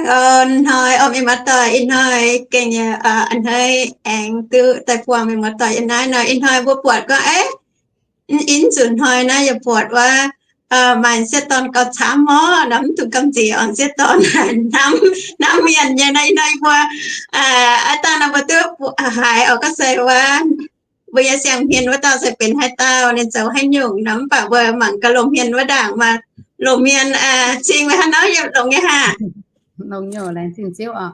Ih hnoi orqc, mienh muoz-doic, ih hnoi gengh nyei a'hneiv aengx duqv daaih buangh mienh muoz-doic yiem naaiv nor. Ih hnoi mbuo buatc gorngv, aav, in zuqc hnoi naaiv yaac buatc wuov, maaih sieqv dorn gauh camv orqc, mv dungx gamh nziex orqc, sieqv dorn hnamv, hnamv mienh nyei nor. Ih hnoi mbuo, aav, dangh nor mbuo duqv haiz orqc, gorngv se wuov mbuo nyei siang-hmien wuov dauh se benx haaix dauh, ninh zoux haaix nyungc nor. Mv baac mbuo mangc gaax loz-hmien wuov ndaangc maah, loz-hmien, cing meih hnangv nor, yiem longx nyei haah? Longx nyei, laengz zingh Ziouv oc.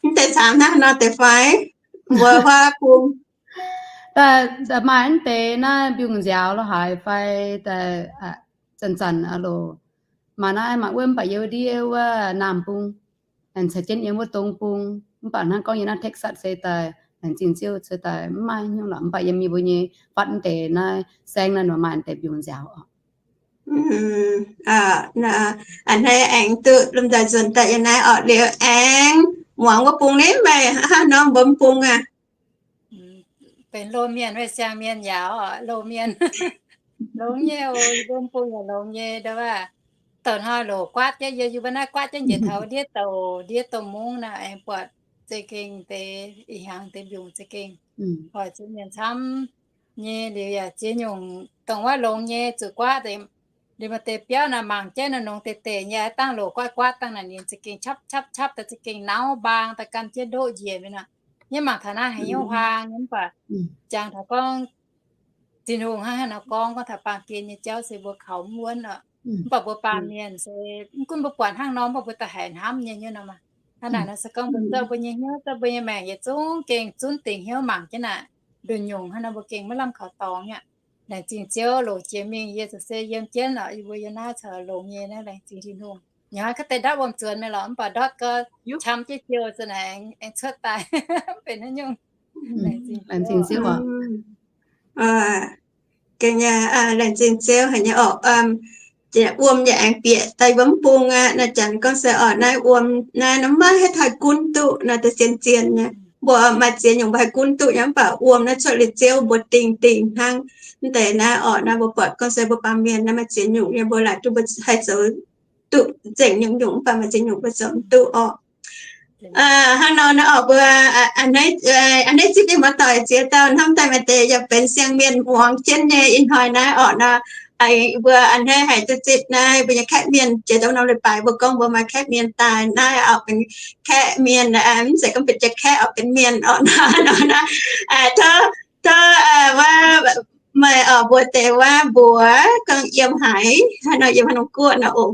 Mv deix camv hnangv nor deix fai? Mbuo huaav bung maaih mv deix naaiv mbiungc nziaaux lo haaix fai, zanc-zanc loz maaih naaiv maaih wuov, mv baac yiem ndiev wuov naamh bung, caux jienv yiem wuov dongh bung. Mv baac hnangv gorngv yiem naaiv Texas se daaih, laengz zingh Ziouv se daaih mv maaih nyungc lorqc. Mv baac yiem mbuo nyei fatv mv deix naaiv saengv naaiv nor maaih mv deix mbiungc nziaaux oc. A'hneiv aengx duqv lomh nzoih nzuonx daaih yiem naaiv orqc. Liuz aengx muangx wuov bung ni, meih hnangv nor mbuo mv bung aav? Benx loz-mienh, meih siang-mienh yaac oc, loz-mienh. Longx nyei oc, yie mbuo mv bung yaac longx nyei, ndau wuov, douc hnoi loc guaatv jienv, yie yie mbuo naaiv guaatv jienv njiec taux ndiev douc, ndiev douc mungv naaiv aengx buatc za'gengh deix ih hnyangx deix mbiungc za'gengh hoic ziex mienh camv nyei. Liuz yaac ziex nyungc dongh wuov longx nyei zuqc guaatv, liuz maaih deix biauv naaic mangc jienv naaic nongx deix deix nyei, dangh loc guaatv guaatv dangh naaic ninh za'gengh qapv qapv qapv daaih za'gengh nauv mbaang daaih gan jienv ndoqv njiec mingh nor. Yie mangc taux naaiv haiz hnyouv huaang nyei, mv baac jangx taux gorngv Tin-Hungh hnangv haaix nor gorngv, gorngv taux baamh gen nyei jauv se mbuo kaux mv wuonv oc. Mv baac mbuo baamh mienh se mv gunv mbuo buatc hnangv nor, mv baac mbuo daaih haiz hnamv nyei nyei nor maah. Hnangv naaic nor se gorngv mbuo zorqv mbuo nyei hnyouv, zorqv mbuo nyei maengc yietc zungv gengh zunv dingc hnyouv mangc jienv naaic, nduqc nyungc hnangv nor mbuo gengh maiv lamh kaux dorngx aqv. Laengz zingh Ziouv, loc jiex mingh yie ziouc se yiem jienv oc, yie mbuo yiem naaiv caux longx nyei naaiv, laengz zingh Tin-Hungh. Nyanc haaix gaax deix ndortv wuom-nzuonx mingh lorqc, mv baac ndortv gau qam jienv jiouh za'naaic aengx cuotv daaih, benx haaix nyungc. Laengz zingh Ziouv oc. Gengh nyei, laengz zingh Ziouv haic nyei orqc. Wuom yaac aengx bieqc daaih wuom bung aqv. Naaiv janx gorngv se orqc, naaiv wuom naaiv nor maiv haih taaih gunv duqv nor, da'sien zien nyei. Mbuo maaih ziex nyungc mbuo haih gunv duqv nyei, mv baac wuom naaiv cuotv liuz Ziouv mbuo dingh dingh hnangv. Mv deix naaiv orqc, naaiv mbuo buatc gorngv se mbuo baamh mienh naaiv maaih ziex nyungc nyei, mbuo laaic duqv mbuo haih zoux duqv nzengc nyungc-nyungc, mv baac maaih ziex nyungc mbuo zoux mv duqv orqc. Hnangv nor naaiv orqc, mbuo a'hneiv zipv mienh muoz-doic ziex dauh hnamv daaih maaih deix yaac benx siang-mienh muangx jienv nyei. Ih hnoi naaiv orqc nor, mbuo a'hneiv haiz duqv zipv naaiv mbuo nyei kaeqv mienh. Jiex dongh norm leiz-baaix mbuo gorngv mbuo maaih kaeqv mienh daaih, naaiv orqc benx kaeqv mienh, mv zeiz gorngv benx jiex kaeqv orqc, benx mienh orqc nor. Tov, tov wuov, meih orqc mbuox deix wuov mbuox gorngv yiem haaix, haaix nor, yiem haaix norm guoqv nor oc.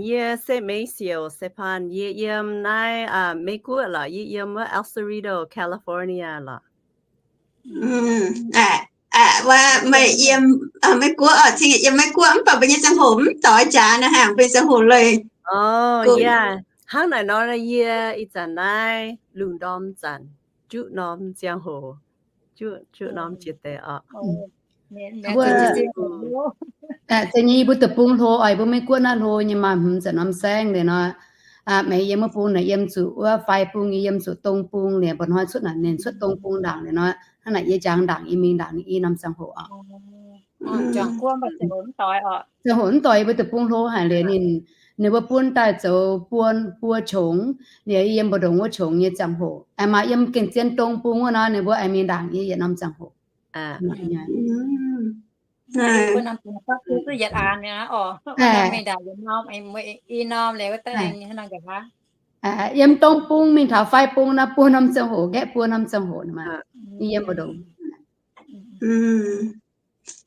Yie se Meiv Siouc Sipaan, yie yiem naaiv Meiv Guoqv lorqc, yie yiem wuov El Cerrito, California lorqc. Wuov meih yiem Meiv Guoqv orqc, cingx yiem Meiv Guoqv, mv baac mbuo nyei ziangh hoc mv doix jaax naaiv, mbuo nyei ziangh hoc leih. Hnangv naaic nor, yie ih zanc naaiv lungh ndorm zanc, juqv norm ziangh hoc, juqv norm jiex deix orqc. Za'gengh yie mbuo deic-bung hlo oc, yie mbuo Meiv Guoqv naaiv hlo nyei, maaih hmz zanc norm saengv liuz nor. Meiv yiem wuov bung naaic yiem zuqc wuov fai bung, yie yiem zuqc dong bung liuz, mba'hnoi cuotv naaic ninh cuotv dong bung ndaangc liuz nor, hnangv naaic yie jangx ndaangc yie mingh ndaangc i norm ziangh hoc oc. Ziangh hoc mv doix, yie mbuo deic-bung hlo haic liuz ninh, ninh mbuo bun daaih zoux buo, buo qongx, liuz yiem mbu'ndongx wuov qongx nyei ziangh hoc. Aengx maaih yiem gengh zien dong bung wuov nor, ninh mbuo aengx mingh ndaangc yie yietc norm ziangh hoc. Yiem dong bung mingh taux fai bung nor, buo norm ziangh hoc, nqaeqv buo norm ziangh hoc. Yiem mbu'ndongx.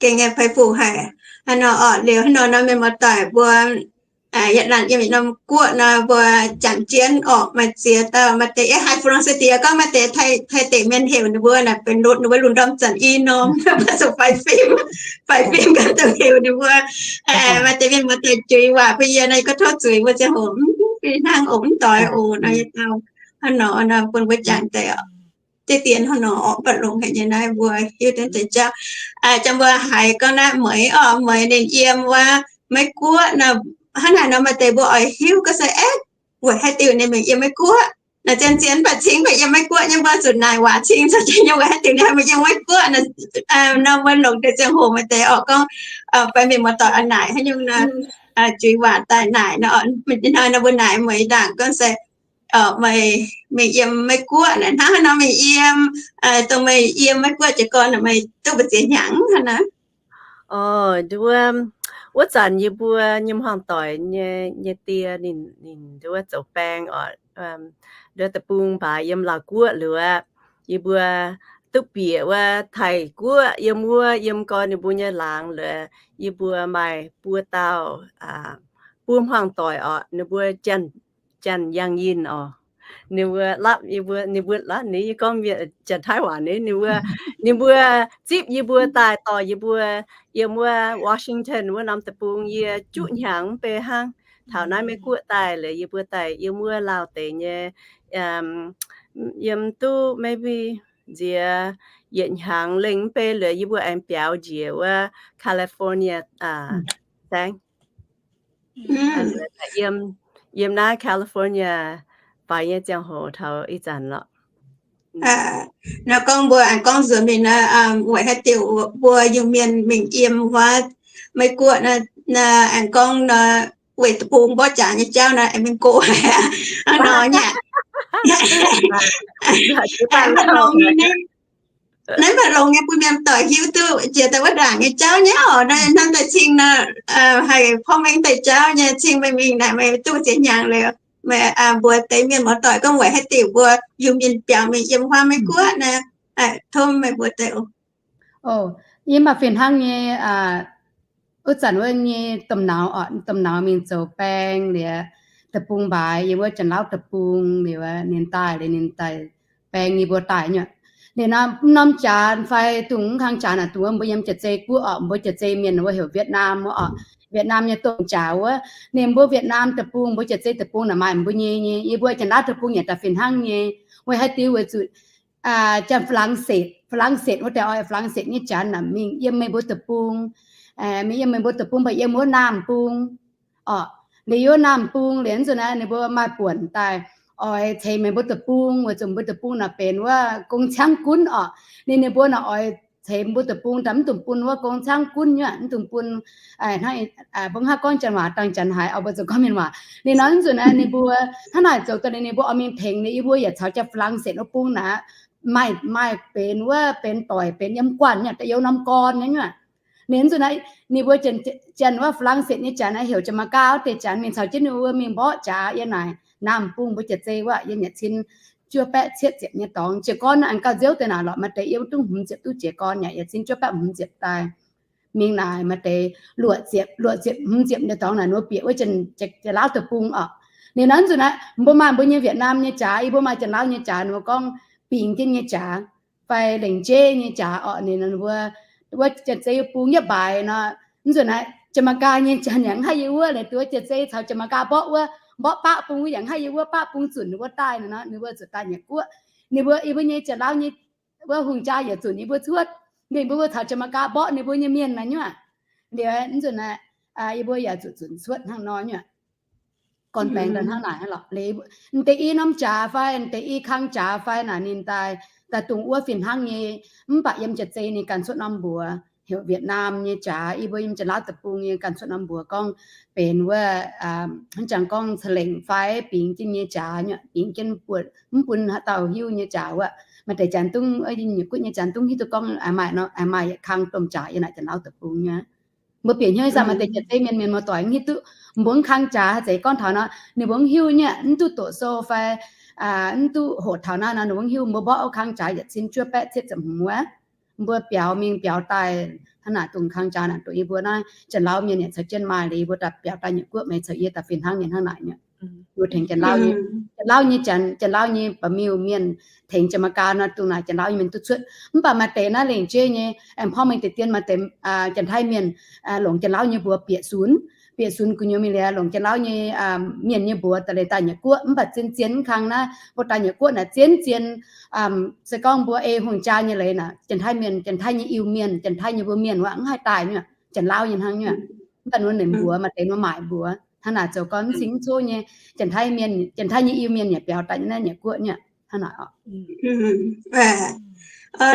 Gengh nyei fai fuc haic. Hnangv nor orqc, liuz hnangv nor nor mienh muoz-doic mbuo yietc laanh yiem yietc norm guoqv nor, mbuo jangx jienv orqc, maaih ziex dauh, maaih deix yiem haaix Flo-Lang-Se-Diex gorngv maaih deix Taiv-, Taiv deic mienh heuc ninh mbuo naaic benx wuov lungh ndorm zanc i norm, mbuo zuqc faix fim, faix fim ganh dongh heuc ninh mbuo. Maaih deix mienh muoz-doic juix waac bun yie nor, yie gorngv tov zuiz mbuo ziangh hoc mv fih hnangv oc, mv doix oc nor, yie dau hnangv nor nor bun mbuo jangx deix orqc. Deix dienx hnangv nor orqc, mv baac longx haic nyei naaiv mbuo hiuv duqv deix jauv. Jangx mbuo haiz gorngv naaiv Meix orqc, Meix ninh yiem wuov Meiv Guoqv nor, hnangv naaic nor maaih deix mbuo oix hiuv gorngv se aeqv, weic haaix diuc ninh mingh yiem Meiv Guoqv. Naaic zien-zien mv baac cingx mv baac yiem Meiv Guoqv nyei, mbuo zuqc naaic waac cingx caux jienv nyei weic haaix diuc ninh haih mingh yiem Meiv Guoqv nor. Nor mbuo longc deix ziangh hoc maaih deix orqc gorngv fai mienh muoz-doic oix naaic haaix nyungc nor. juiz waac daaih naaic nor, ih hnoi nor mbuo naaic meih ndaangc gorngv se meih mingh yiem Meiv Guoqv naaic, hnangv haaix nor meih yiem, dongh meih yiem Meiv Guoqv jiez gorn meih duqv mbu'ziex hnyangx hnangv naaic? Wuov zanc yie mbuo nyei hmuangv doic nyei die ninh, ninh nduov zoux baeng oc, nduov deic-bung mbaaix yiem Laauv Guoqv liuz aqv, yie mbuo duqv bieqc wuov Taiv Guoqv yiem wuov, yiem gorn ninh mbuo nyei laangz liuz, yie mbuo maaih buo dauh, buo hmuangv doic oc, ninh mbuo Janx, Janx Yangh Yinh oc. Ninh mbuo lapv yie mbuo, ninh mbuo lapv ni, yie gorngv mienh Janx-Taiv waac ni, ninh mbuo, ninh mbuo zipv yie mbuo daaih dorh yie mbuo yiem wuov Washington wuov norm deic-bung, yie juqv hnyangx mv bei hnangv. Taux naaiv Meiv Guoqv daaih liuz yie mbuo daaih yiem wuov Laauv deix nyei, yiem duqv maybe nziex yietc hnyangx lengh mv bei liuz yie mbuo aengx biaux njiec wuov California saengv. Yiem, yiem naaiv California faix nyei ziangh hoc taux ih zanc lorqc. Nor gorngv mbuo aengx gorngv nzuonx mingh naaiv, weic haaix diuc mbuo Iu-Mienh mingh yiem wuov Meiv Guoqv naaiv, aengx gorngv nor weic deic-bung mborqv jaax nyei jauv naaiv aengx mingh go hnangv nor nyei. Naaiv maaih longx nyei, bun mienh doic hiuv duqv jiex daaih wuov ndaangc nyei jauv nyei oc. Naaiv hnamv daaih cing nor, haih porv mengh daaih jauv nyei, cing meih mingh naaic meih duqv ziex hnyangx liuz, meih mbuox deix mienh muoz-doic gorngv weic haaix diuc mbuo Iu-Mienh biaux mingh yiem wuov Meiv Guoqv naaiv, tov meih mbuox deix oc. Yie maaih fih hnangv nyei, wuov zanc wuov nyei domh nauz, domh nauz mingh zoux baeng liuz, deic-bung mbaaix yiem wuov Janx-Lauv deic-bung liuz, ninh daaih liuz ninh daaih baeng yie mbuo daaih nyei. Ninh naaiv norm jaax fai dongh mv kang jaax naaic, dongh wuov mbuo yiem jaax-zei guoqv oc, mbuo jaax-zei mienh wuov heuc Vietnam wuov oc. Vietnam nyei domh jaax wuov, ninh mbuo Vietnam deic-bung, mbuo jaax-zei deic-bung naaic maaih mbuo nyei, nyei, yie mbuo Janx-Lauv deic-bung yaac daaih fih hnangv nyei. Weic haaix diuc? Weic zuqc Janx-Faa^lang^set, Faa^lang^set wuov deix oix Faa^lang^set nyei Janx naaic mingh yiem meih mbuo deic-bung, mingh yiem meih mbuo deic-bung, mv baac yiem wuov Naamh Bung oc. Liuz yiem wuov Naamh Bung liuz nzunc naaiv ninh mbuo maaih buonc daaih oix ceix meih mbuo deic-bung, weic zuqc mbuo deic-bung naaic benx wuov gong caangv gunv oc. Ninh, ninh mbuo naaic oix ceix mbuo deic-bung daaih mv dungx bun wuov gong caangv gunv nyei, mv dungx bun, mbuo hnangv gorngv janx waac dangh janx haiz, mbuo zoux gorngv mienh waac. Ninh nor nzunc naaiv ninh mbuo hnangv naaic zoux daaih, ninh mbuo oix mingh tengx ninh, yie mbuo yaac caux Janx-Faa^lang^set wuov bung naaic maaih, maaih benx wuov benx doic benx yiem guanh nyei, da'yietv norm gorn nyei. Ninh nzunc naaiv ninh mbuo janx wuov Faa^lang^set nyei janx naaiv heuc Janx-Meigaa wuov deix janx mingh caux jienv ninh mbuo mingh mborqv jaax yiem naaic Naamh Bung mbuo jaax-zei wuov, yiem yietc cin juov baeqv cietv ziepc nyei dorngx. Jiez gorn aengx gauh nziouv deix naaic lorqc, maaih deix yiem duqv hmz ziepc duqv jiez gorn yaac yietc cin juov baeqv hmz ziepc daaih. Mingh naaic maaih deix luoqc ziepc, luoqc ziepc hmz ziepc nyei dorngx naaic nor bieqc wuov Janx-Lauv deic-bung oc. Ninh nor nzunc naaiv mbuo maaih mbuo nyei Vietnam nyei jaax, yie mbuo maaih Janx-Lauv nyei jaax, ninh mbuo gorngv Bingx Jienv nyei jaax fai Lengc Jeiv nyei jaax oc. Ninh wuov jaax-zei bung yietv mbaaix nor, nzunc naaiv Janx-Meigaa nyei janx yaac mv haih yiem wuov, ninh duqv jaax-zei caux Janx-Meigaa mborqv wuov, mborqv baqv bung wuov yaac mv haih yiem wuov, baqv bung zunc ninh wuov daaih nor, ninh mbuo zuqc daaih Nyiec Guoqv. Ninh mbuo, yie mbuo nyei Janx-Lauv nyei wuov hungh jaa yietc zunc yie mbuo cuotv, ninh mbuo caux Janx-Meigaa mborqv ninh mbuo nyei mienh naaiv nyuoqc. Liuz nzunc naaiv yie mbuo yaac zuqc zunc cuotv hnangv nor nyuoqc. Gorn-baengx daaih hnangv naaic lorqc. Deix i norm jaax fai deix i kang jaax fai naaic ninh daaih, daaih dongh wuov fih hnangv nyei. Mv baac yiem jaax-zei ninh ganh cuotv norm mbuox, heuc Vietnam nyei jaax. Yie mbuo yiem Janx-Lauv deic-bung nyei ganh cuotv norm mbuox gorngv benx wuov, hnangv jangx gorngv Ca'lengc fai Bingx Jienv nyei jaax nyuoqc. Bingx Jienv mv bun haaix dauh hiuv nyei jaax wuov. Maaih deix janx dungv, Nyiec Guoqv nyei janx dungv hiuv duqv gorngv maaih, maaih yietc kang domh jaax yiem naaic Janx-Lauv deic-bung nyei. Mbuo bieqc hnyouv ih zanc maaih deix jaax-zei mienh, mienh muoz-doic mv hiuv duqv mbuo mv kang jaax haaix zeiz gorngv taux nor, ninh mbuo mv hiuv nyei, mv duqv doqc sou fai mv duqv hoqc taux naaiv nor, ninh mbuo mv hiuv. Mbuo mborqv wuov kang jaax yietc cin juov baeqv cietv ziepc hmz wuov, mbuo biaux mingh biaux daaih hnangv naaic dongh kang jaax naaic dongh yie mbuo naaiv Janx-Lauv mienh yaac caux jienv maaih liuz, yie mbuo daaih biaux daaih Nyiec Guoqv meih caux yie daaih fih hnangv nyei hnangv naaic nyuoqc. Mbuo tengx Janx-Lauv nyei, Janx-Lauv nyei janx, Janx-Lauv nyei ba'miuh mienh tengx Janx-Meigaa nor, dongh naaic Janx-Lauv nyei mienh duqv cuotv. Mv baac maaih deix naaiv Lengc Jeiv nyei, aengx porv mengh deix dien maaih deix Janx-Taiv mienh longc Janx-Lauv nyei mbuox bieqc sunx, bieqc sunx gu'nyuoz mingh liuz longc Janx-Lauv nyei mienh nyei mbuox daaih leiz daaih Nyiec Guoqv. Mv baac zien-zien mv kang naaiv mbuo daaih Nyiec Guoqv naaic zien-zien, se gorngv mbuo ei hungh jaa nyei leiz naaic, Janx-Taiv mienh, Janx-Taiv nyei Iu-Mienh, Janx-Taiv nyei mbuo mienh wuov mv haih daaih nyuoqc, Janx-Lauv nyei hnangv nyuoqc. Mv baac ninh mbuo maaih deix mbuo maaih mbuox hnangv naaic zoux gorn mv cing mv cuov nyei, Janx-Taiv mienh, Janx-Taiv nyei Iu-Mienh yaac biaux daaih naaiv Nyiec Guoqv nyuoqc hnangv naaic oc.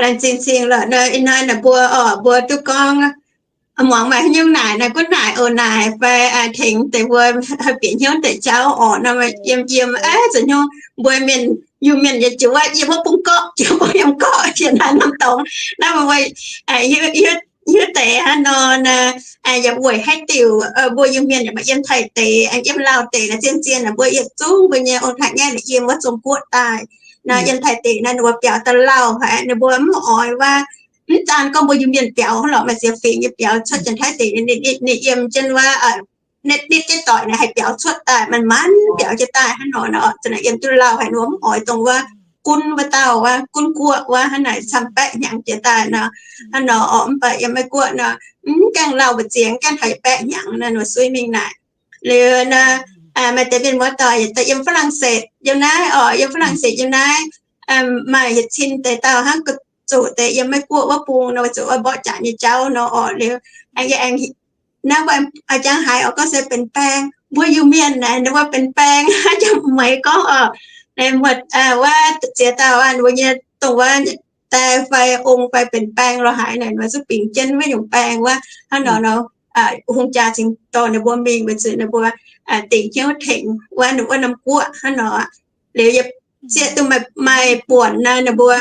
Laengz zingh cing lorqc, ih hnoi naaic mbuo oc, mbuo duqv gorngv muangx maaih haaix nyungc naaic, naaic gunv naaic oc, naaic fai tengx deix mbuo haih bieqc hnyouv deix jauv orqc. Nor yiem yiem, aav, zuqc hnyouv mbuo mienh, Iu-Mienh nyei jiex wuov yiem wuov bung gorqv, jiex wuov bung yiem gorqv, jiex naaiv norm dorngx. Naaiv mbuo hiuv deix hnangv nor, yaac weic haaix diuc mbuo Iu-Mienh yaac maaih yiem Taiv deic, yiem Laauv deic naaic, zien-zien naaic mbuo yietc zungv mbuo nyei ong-taaix-ngaeqv naaic yiem wuov Zong-Guoqv daaih. Naaiv yiem Taiv deic naaiv ninh mbuo biaux da'lauh haic, ninh mbuo mv oix wuov, mv zanc gorngv mbuo Iu-Mienh biaux hnangv lorqc, maaih ziex fingx nyei biaux cuotv Janx-Taiv deic, ninh yiem jienv wuov, nitv jienv doic naaic haih biaux cuotv daaih, manc-manc biaux jienv daaih hnangv nor. Nor za'naaic yiem duqv lauh haic, ninh mbuo mv oix dongh wuov gunv wuov dauh wuov, gunv guoqv wuov hnangv naaic camv baeqv hnyangx jiex daaih nor. Hnangv nor orqc, mv baac yiem Meiv Guoqv nor, mv gaengh lauh mbu'ziex, mv gaengh haiz baeqv hnyangx nor, ninh mbuo suiv mingh naaic. Liuz nor, maaih deix mienh muoz-doic daaih yiem Faa^lan^setv yiem naaiv orqc, yiem Faa^lan^setv yiem naaiv, maaih yietc cin deix dauh hnangv, zuqc deix yiem Meiv Guoqv wuov bung nor, zuqc wuov mborqv jaax nyei jauv nor orqc. Liuz aengx, aengx naaiv mbuo jangx haiz orqc, gorngv se benx baeng, mbuo Iu-Mienh naaic ninh mbuo benx baeng, jangx meix gorngv orqc, muoz, wuov ziex dauh ninh mbuo nyei dongh wuov die fai ong fai benx baeng lorz haaix naaic, ninh mbuo zungv bingx jienv wuov nyungc baeng wuov hnangv nor nor, hungh jaa cingx dorh ninh mbuo mingh weic zuqc ninh mbuo dingc hnyouv tengx wuov, wuov norm guoqv hnangv nor. Liuz yie zieqv duqv maaih buonc naaic ninh mbuo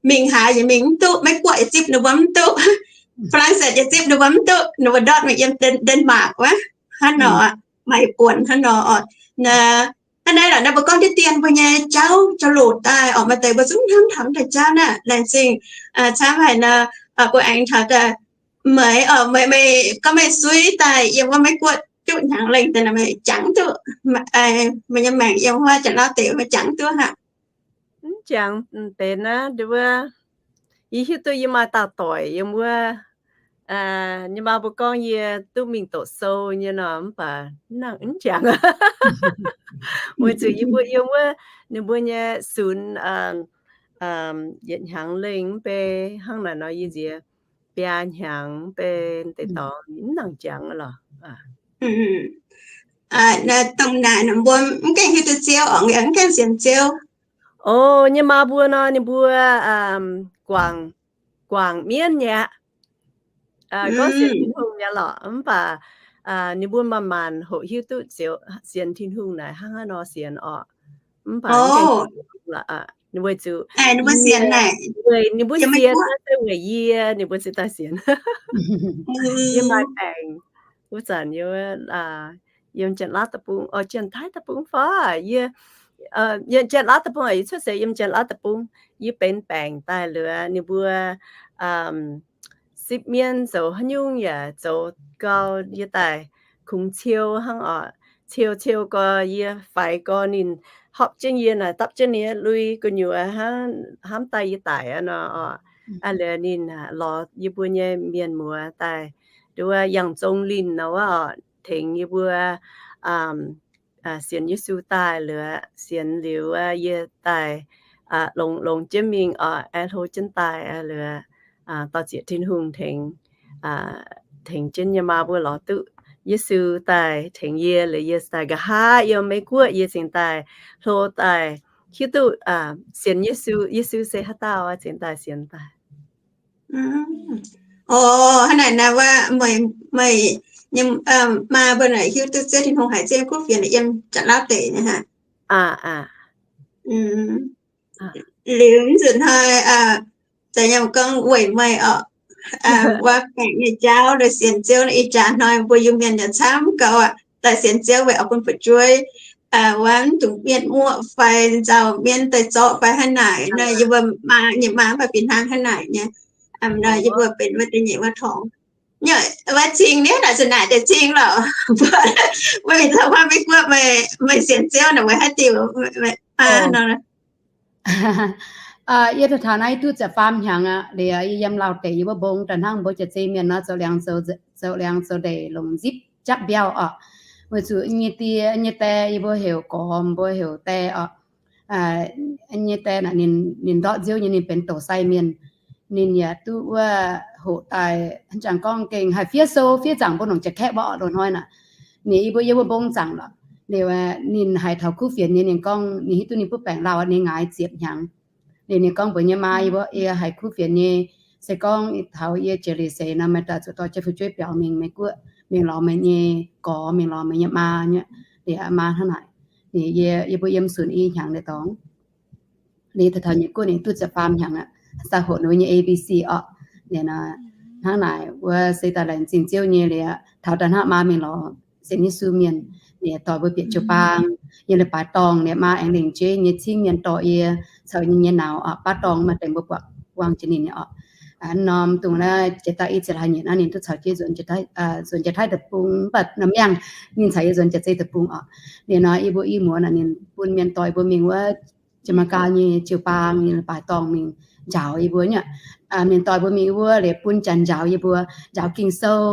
mingh haaix yaac mingh mv duqv, Meiv Guoqv yaac zipv ninh mbuo mv duqv, Faa^lan^setv yaac zipv ninh mbuo mv duqv, ninh mbuo ndortv mingh yiem Denmark wuov hnangv nor. Maaih buonc hnangv nor orqc. Hnangv naaiv lorqc, naaiv mbuo gorngv diqv dien mbuo nyei jauv, jauv-louc daaih orqc, maaih deix mbuo zungv hnamv taux deix jauv naaic laengz zingh camv haic nor. Mbuo aengx taux daaih meih orqc, meih, meih gorngv meih suiv daaih yiem wuov Meiv Guoqv duqv hnyangx lengh deix naaic, meih jangx duqv, meih nyei maengc yiem wuov Janx-Lauv deic meih jangx duqv haic? Mv jangx deix naaiv wuov, yie hiuv duqv yie maaih dauh doic yiem wuov, nyei maa mbuo gorngv yie duqv mingh doqc sou nyei nor, mv baac mv nangc mv jangx. Weic zuqc yie mbuo yiem wuov ninh mbuo nyei sunx yietc hnyangx lengh mv bei hnangv naaic nor, yie nziex biaa hnyangx mv bei deix dorngx mv nangc jangx lorqc. Dongh naaic mbuo mv gaengh hiuv duqv Ziouv orqc, mv gaengh sienx Ziouv. O, nyei maa mbuo nor ninh mbuo guangc, guangc mienv nyei aqv. Gorngv sienx Tin-Hungh nyei lorqc, mv baac ninh mbuo manc-manc hoqc hiuv duqv sienx Tin-Hungh naaic hnangv haaix nor sienx orqc. Mv baac ninh weic zuqc ninh mbuo sienx naaiv se weic yie ninh mbuo se daaih sienx. Yie maaih baengc wuov zanc yie yiem Janx-Lauv deic-bung, o, Janx-Taiv deic-bung fai yie, yiem Janx-Lauv deic-bung, yie cuotv seix yiem Janx-Lauv deic-bung. Yie benx baengc daaih liuz ninh mbuo sipv mienv zoux haaix nyungc yaac zoux gau, yie daaih kungx ciou hnangv orqc. Ciou ciou gau, yie faix gau ninh hopv jienv yie naaic, dapv jienv yie lui gu'nyuoz hnamv daaih yie daic nor orqc. Liuz ninh lorz yie mbuo nyei mienh muoz daaih, nduov yangh zong linh nor wuov orqc, tengx yie mbuo sienx Yesu daaih liuz, sienx liuz yie daaih longx, longx jienv mingh orqc, aengx hlo jienv daaih liuz, dorh zieqc Tin-Hungh tengx, tengx jienv nyei maa mbuo lorz duqv Yesu daaih tengx yie liuz, yie daaih nqa'haav yiem Meiv Guoqv yie cingx daaih hlo daaih hiuv duqv sienx Yesu, Yesu se haaix dauh cingx daaih sienx daaih. O, hnangv naaic naaiv wuov meih, meih nyei maa mbuo naaic hiuv duqv Ziouv Tin-Hungh haiz Ziouv kuv fienx yiem Janx-Lauv deic nyei hnangv. Liuz nzunc hnoi, za'gengh gorngv weic meih orqc, wuov baengc nyei jauv, sienx Ziouv ih jaax hnoi mbuo Iu-Mienh yaac camv gauh aqv, daaih sienx Ziouv weic oix bun fu'jueiv, wuov mv dungx mietv muoqv fai nzauh mienv daaih zorqv fai hnangv naaic nor, yie mbuo maa nyei maa mv baac fih hnangv hnangv naaic nyei. Nor yie mbuo benx wuov deix nyeic wuov torngx, wuov cing nienv naaic za'naaic deix cing lorqc. Mbuo mingh taux wuov Meiv Guoqv, meih sienx Ziouv naaic weic haaix diuc? Yie taux naaiv duqv ziepc faam hnyangx aqv. Liuz yie yiem Lauv deic yie mbuo mbong daaih hnangv mbuo jiex zei mienh nor, zoux liangx zoux, zoux liangx zoux ndeic longc nzipc japv mbiauh orqc. Weic zuqc nyei die nyei die yie mbuo heuc Gorx, mbuo heuc Die orqc. Nyei die naaic ninh, ninh ndortv Nziouv nyei, ninh benx douc sai mienh. Ninh yaac duqv wuov hoqc daaih, jangx gorngv gengh haih fiev sou fiev zaangc mbuo nongc jiex kaeqv mbuo orqc loz-hnoi naaic. Ninh yie mbuo, yie mbuo mbong zaangc lorqc. Liuz ninh haiz taux kuv fienx nyei, ninh gorngv ninh hiuv duqv ninh butv baengc lauh ninh ngaix ziepc hnyangx. Liuz ninh gorngv mbuox nyei maa, yie mbuo, yie haiz kuv fienx nyei, Se gorngv taux yie jiex leiz-seix nor, meih daaih zuqc dorh jienv fu'jueiv biaux mingh Meiv Guoqv, mingh lorz meih nyei gorx, mingh lorz meih nyei maa nyei, liuz maa hnangv naaic. Ninh yie, yie mbuo yiem sunc i hnyangx liuz dorngx. Liuz taux taux Nyeic Guoqv ninh duqv ziepc faam hnyangx aqv, sa hoqc ninh nyei A B C orqc. Liuz nor, hnangv naaic wuov se daaih laengz zingh Ziouv nyei liuz, taux daaih hnangv maa mingh lorz sienx Yesu mienh, ninh dorh mbuo bieqc jiu-baang, yiem leiz-baaix dorngh, ninh maa aengx lengc jeiv nyei cingv mienh dorh yie caux yie nyei nauz orqc, baav dorngh maaih deix mbuo buatc buang jiex ninh nyei orqc. Norm dongh naaiv jiex daaih i ziepc hlaax nyeic naaiv ninh duqv caux jienv nzuonx jiex Taiv Deic-Bung, mv baac norm mienh ninh caux yie nzuonx jiex Zeiv Deic-Bung orqc. Liuz nor yie mbuo i muoz naaic ninh bun mienh dorh yie mbuo mingh wuov Jamaika nyei jiu-baang nyei leiz-baaix dorngh mingh njaaux yie mbuo nyei. Mienh dorh mbuo mingh wuov liuz bun janx njaaux yie mbuo, njaaux Ging-Sou,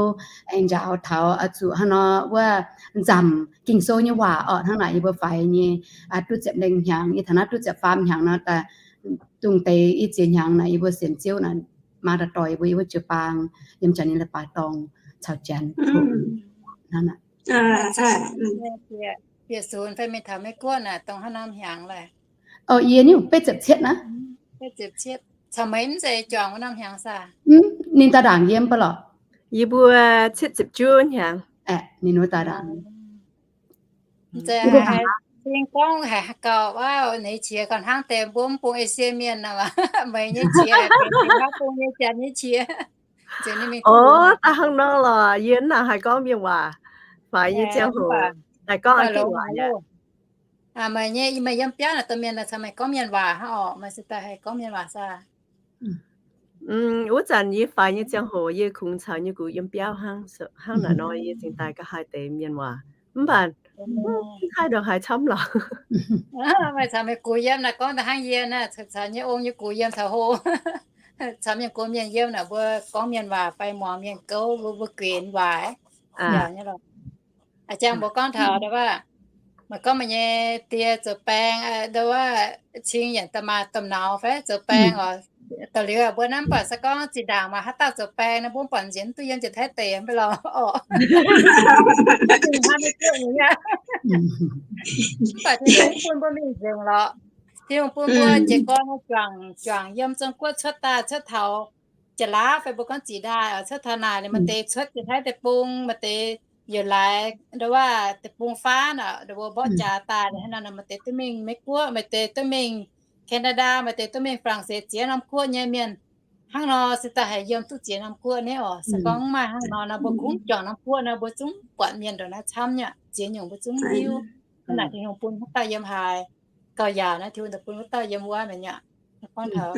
aengx njaaux taux oix zuqc hnangv nor wuov nzamc Ging-Sou nyei waac orqc. Hnangv naaic yie mbuo faix nyei duqv ziepc lengh hnyangx, yie taux naaiv duqv ziepc faam hnyangx nor, daaih dongh deix i ziex hnyangx naaic yie mbuo sienx Ziouv naaic, maa daaih dorh yie mbuo yiem wuov jiu-baang, yiem janx nyei leiz-baaix dorngh caux janx hnangv naaic. Bieqc sunx fai mingh taux Meiv Guoqv naaic dongh haaix norm hnyangx laaih? Yie nyungc betv ziepc cietv naaiv. Caux meih mv zeiz juangc wuov norm hnyangx saah? Ninh daaih ndaangc yie mv baac lorqc. Yie mbuo cietv ziepc juov hnyangx. Ninh wuov daaih ndaangc. Mv zeiz haiz gorngv haiz gauh wuov, ninh qiex gauh hnangv deix mbuo mv bung Esie mienh nor, meih nyei qiex benx hnangv bung nyei janx nyei qiex. O, daaih hnangv nor lorqc, yie naaic haiz gorngv mienh waac, faix nyei ziangh hoc, haiz gorngv aa gengh waac. Meih nyei, meih yiem biauv naaic domh mienh caux meih gorngv mienh waac hnangv orqc, meih se daaih haiz gorngv mienh waac saah? Wuov zanc yie faix nyei ziangh hoc yie kungx caux nyei gux yiem biauv hnangv, hnangv naaic nor yie cingx daaih ga'haaix deix mienh waac. Mv baac mv haih ndongc haaix camv lorqc. Meih caux meih gux yiem naaic gorngv daaih hnangv yie naaic, caux nyei ong nyei gux yiem taux hlo, caux mienh gox mienh yiem naaic mbuo gorngv mienh waac fai muangx mienh gouv, mbuo mbuo guenx waac. Aa, jangx mbuo gorngv taux ndo wuov, meih gorngv meih nyei die zoux baeng, ndo wuov, cing yienc da'maah domh nauz fai zoux baeng oc. Da'liuz mbuo naaiv mv baac se gorngv zinh ndaangc maaih haaix dauh zoux baeng nor, mbuo mv buatc nziex mv duqv yiem jiex Taiv deic mv baac lorqc. Mv baac Tin-Hungh mv bun mbuo mingh nzengc lorqc. Tin-Hungh bun mbuo jiez gorn juangc, juangc yiem Zong-Guoqv cuotv daaih cuotv taux Jaax-Laauv fai mbuo gorngv Ziqc Ndaaih oc, cuotv taux naaic maaih deix cuotv jiex Taiv Deic-Bung, maaih deix yaac laaix ndo wuov Deic-Bung Faanv oc, ndo mbuo mborqv jaax daaih hnangv nor, maaih deix duqv mingh Meiv Guoqv, maaih deix duqv mingh Canada, maaih deix duqv mingh Faa^lang^seix ziex norm guoqv nyei mienh. Hnangv nor se daaih haiz yiem duqv ziex norm guoqv nyei oc. Se gorngv mv maaih hnangv nor nor, mbuo kungx juangc norm guoqv nor, mbuo zungv buatc mienh ndongc naaiv camv nyei, ziex nyungc mbuo zungv hiuv. Hnangv naaic Tin-Hungh bun wuov dauh yiem haaix gauh yaauc naaiv, Tin-Hungh daaih bun wuov dauh yiem wuov mi'aqv. Gorngv taux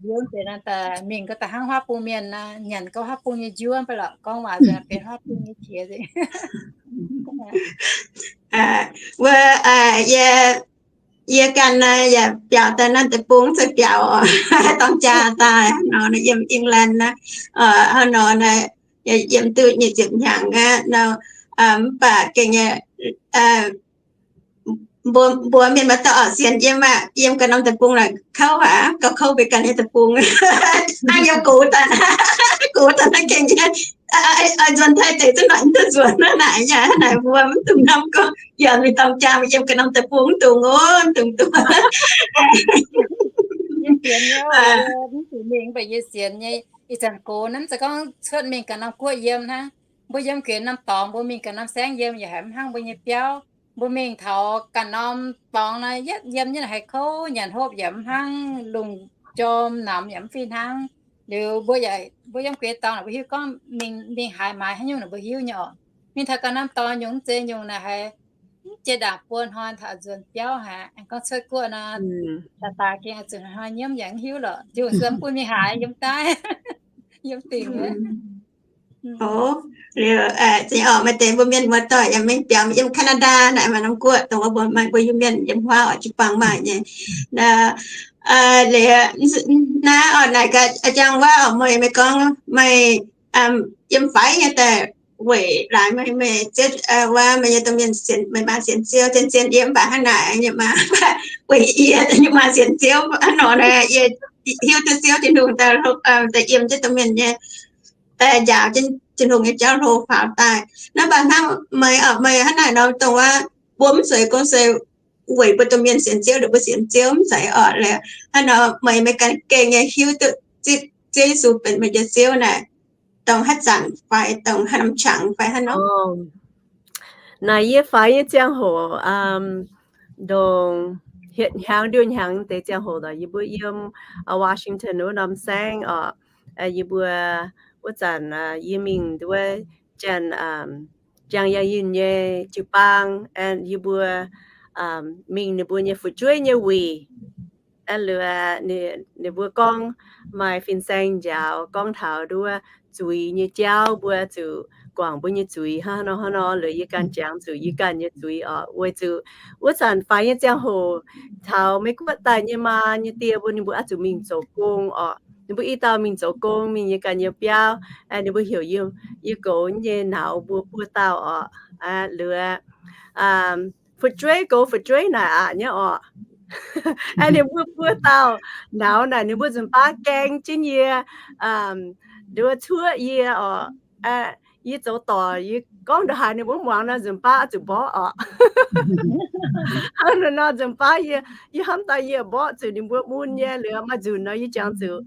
hiuv deix naaiv daaih mingh gauh da'hnangv huaav bung mienh nor, nyanc gauh huaav bung nyei njuov mv baac lorqc, gorngv waac nzengc benx huaav bung nyei qiex. Wuov, yie, yie ganh naaiv yaac biaux daaih naaiv deic-bung, se biaux dorng jaa daaih nor, yiem England naaiv, hnangv nor naaiv, yiem duqv nyic ziepc hnyangx aqv nor, mv baac gengh nyei, mbuo, mbuo mienh maaih dauh oix sienx yiem aqv, yiem ganh norm deic-bung naaic kouv aqv, gauh kouv mbuo ganh nyei deic-bung. Hnangv yie gox daaih, gox daaih naaiv gengh nyei, oix nzuonx Taiv deic zungv noic mv duqv nzuonx naaiv naaic, yaac naaic mbuo mv dungx hnamv gorngv yaac mingh dorng jaa yiem ganh norm deic-bung, mv dungx ov, mv dungx duqv. Yie sienx nyei, mv zuqc mingh, mv baac yie sienx nyei. Ih zanc gox naaiv mv zeiz gorngv cuotv mingh ganh norm guoqv yiem hnangv. Mbuo yiem ganh norm dorngx, mbuo mingh ganh norm saengv yiem yaac haiz mv hnangv mbuo nyei biauv. Mbuo mingh taux ganh norm dorngx nor, yietv yiem nyei haiz kouv, nyanc hopv yaac mv hnangv, lungh jorm namx yaac mv fih hnangv. Liuz mbuo yaac, mbuo yiem ganh dorngx naaic mbuo hiuv gorngv mingh, mingh haaix maaiz haaix nyungc naaic mbuo hiuv nyei oc. Mingh taux ganh norm dorngx nyungc mv zeiz nyungc naaic haiz mv jiex ndaangc buo hnoi taux nzuonx biauv haic. Aengx gorngv cuotv guoqv nor, daaih daaih gengh zuqc hnoi nyiemv yaac mv hiuv lorqc. Tin-Hungh se mv bun mingh haaix, yiem daaih, yiem dingc. Liuz, zingh orqc, maaih deix mbuo mienh muoz-doic yaac mingh biaux yiem Canada naaic, maaih norm guoqv dongh wuov mbuo, mbuo Iu-Mienh yiem huaav oix jiu-baang maaih nyei. Liuz, naaiv oix naaic gaax a'jang wuov oc, meih, meih gorngv meih yiem faix nyei daaih weic laaix meih, meih ziouv, wuov meih nyei domh mienh sienx, meih maa sienx Ziouv, zien-zien yiem mv baac hnangv naaic, yiem maa weic yie, yie maa sienx Ziouv hnangv nor naaic, yie hiuv duqv Ziouv Tin-Hungh daaih, daaih yiem jienv domh mienh nyei, daaih njaaux jienv Tin-Hungh nyei jauv hlo faaux daaih. Naaiv mv baac hnangv meih, meih hnangv naaic nor dongh wuov, mbuo mv zeiz gorngv se weic mbuo domh mienh sienx Ziouv, mbuo sienx Ziouv mv zeiz orqc. Liuz hnangv nor meih, meih ganh gengh nyei hiuv duqv zipv Ziouv Yesu benx meih nyei Ziouv naaic, dongh haaix zanc fai dongh haaix norm qangx fai haaix norm? Naaic yie faix nyei ziangh hoc, ndongc hietc hnyangx nduoh hnyangx deix ziangh hoc lorqc, yie mbuo yiem Washington wuov norm saengv oc. Yie mbuo wuov zanc yie mingh nduov janx, jangx yangh yinh nyei jiu-baang, yie mbuo mingh ninh mbuo nyei fu'jueiv nyei wuic. Liuz ninh mbuo gorngv maaih fin-saeng njaaux gorngv taux nduov zuiz nyei jauv, mbuo zuqc guangc mbuo nyei zuiz hnangv nor hnangv nor. Liuz yie ganh jangx zuqc yie ganh nyei zuiz oc, weic zuqc wuov zanc faix nyei ziangh hoc taux Meiv Guoqv daaih nyei maa nyei die mbuo, ninh mbuo oix zuqc mingh zoux gong oc. Ninh mbuo i dauh mingh zoux gong, mingh nyei ganh nyei biauv. Ninh mbuo heuc yie goux nyei nauz mbuo buo dauh oc. Liuz fu'jueiv goux fu'jueiv naaic aqc nyei oc. Ninh mbuo buo dauh nauz naaic ninh mbuo nzunc baav gaeng jienv yie, nduov cuoqv yie oc. Yie zoux doic, yie gorngv ndongc haaix ninh mbuo muangx nor nzunc baav zuqc mborqv oc. Hnangv nor nzunc baav yie, yie hnamv daaih yie mborqv zuqc ninh mbuo mun nyei. Liuz maaih nzunc nor yie jangx zuqc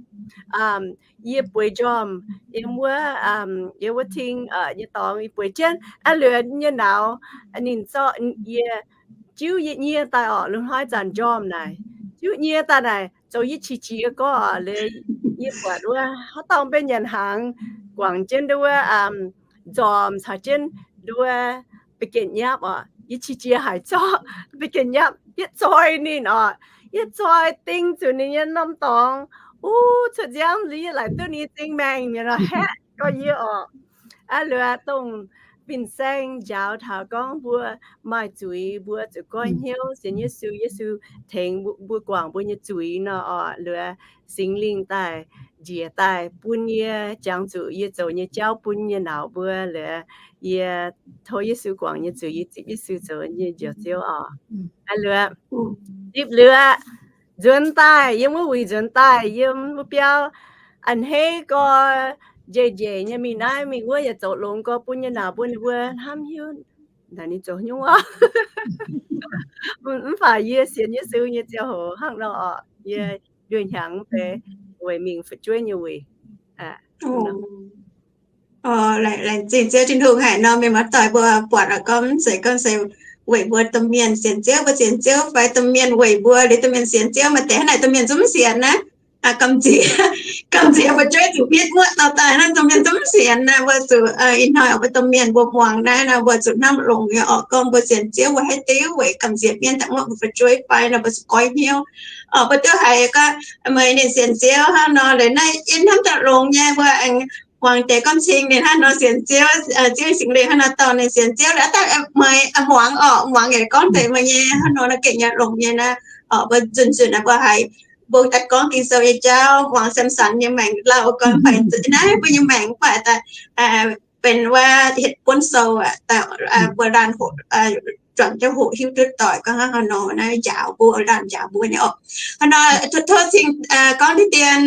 yie bueix njormh yiem wuov, yiem wuov ting nyei dorngx yie bueix jienv. Liuz nyei nauz ninh zorqv yie, jiuv yie nyie daaih oc. Lungh hnoi zanc njormh naaic, jiuv nyie daaih naaic zoux yie qiex jiez gorx oc. Liuz yie buatc wuov haaix dauh mbenc nyanc hnaangx guangc jienv nduov nzormc caux jienv nduov ba'gengh nyapv oc. Yie qiex jiez haic zorqv ba'gengh nyapv yietv zoi ninh oc. Yietv zoi ding zuqc ninh nyei norm dorngx, uh, cuotv nziaamv liuz yie laaic duqv ninh nyei zingh maengh mi'aqv nor haeqv gorx yie oc. Liuz dongh fin-saeng njaaux taux gorngv mbuo maaih zuiz mbuo zuqc goiv hnyouv sienx Yesu, Yesu tengx mbuo guangc mbuo nyei zuiz nor oc. Liuz Singx Lingh daaih njiec daaih bun yie jangx zuqc yie zoux nyei jauv bun nyei nauz mbuo. Liuz yie tov Yesu guangc nyei zuiz, yie zipv Yesu zoux nyei Njoux Ziouv oc. Liuz zipv liuz nzuonx daaih, yiem wuov wuic nzuonx daaih, yiem wuov biauv a'hneiv gorx, njiec njiec nyei mingh naaiv mingh wuov yaac zoux longx gorx bun nyei nauz mbuo, ninh mbuo hnamv hiuv naaic ninh zoux nyungc oc. Mv baac yie sienx Yesu nyei ziangh hoc hnangv nor oc, yie nduoh hnyangx deix weic mingh fu'jueiv nyei wuic. Laengz zingh Ziouv Tin-Hungh haic nor, mienh muoz-doic mbuo buatc oc, gorngv mv zeiz gorngv se weic mbuo domh mienh sienx Ziouv, mbuo sienx Ziouv fai domh mienh weic mbuo, liuz domh mienh sienx Ziouv, maaih deix hnangv naaic domh mienh zungv mv sienx naaiv. Gamh nziex, gamh nziex fu'jueiv zuqc bitv muoqv dauh daaih hnangv, domh mienh zungv mv sienx naaiv. Mbuo zuqc ih hnoi oc, mbuo domh mienh mbuo muangx naaiv nor, mbuo zuqc hnamv longx nyei oc, gorngv mbuo sienx Ziouv mbuo haaix diuc weic gamh nziex mienh daaih muoqv mbuo fu'jueiv fai nor, mbuo zuqc goiv hnyouv oc. Mbuo duqv haiz gorngv meih ninh sienx Ziouv hnangv nor, liuz naaiv yie hnamv daaih longx nyei, mbuo aengx muangx deix gorngv cing ninh hnangv nor sienx Ziouv, Ziouv Singx Lingh hnangv nor dorh ninh sienx Ziouv, liuz daaih meih muangx oc, muangx yaac gorngv deix meih nyei hnangv nor, naaiv gengh nyei longx nyei naaiv oc. Mbuo nzunc nzunc naaiv mbuo haiz mbuo daaih gorngv Ging-Sou nyei jauv, muangx Samson nyei maengc lauh gorngv fai naaiv mbuo nyei maengc mv baac daaih benx wuov hietc buonv sou aqv, mbuo laanh hoqc, juangc jienv hoqc hiuv duqv doic gorngv hnangv haaix nor naaiv njaaux mbuo, laanh njaaux mbuo nyei oc. Hnangv nor tov cing gorngv deix dien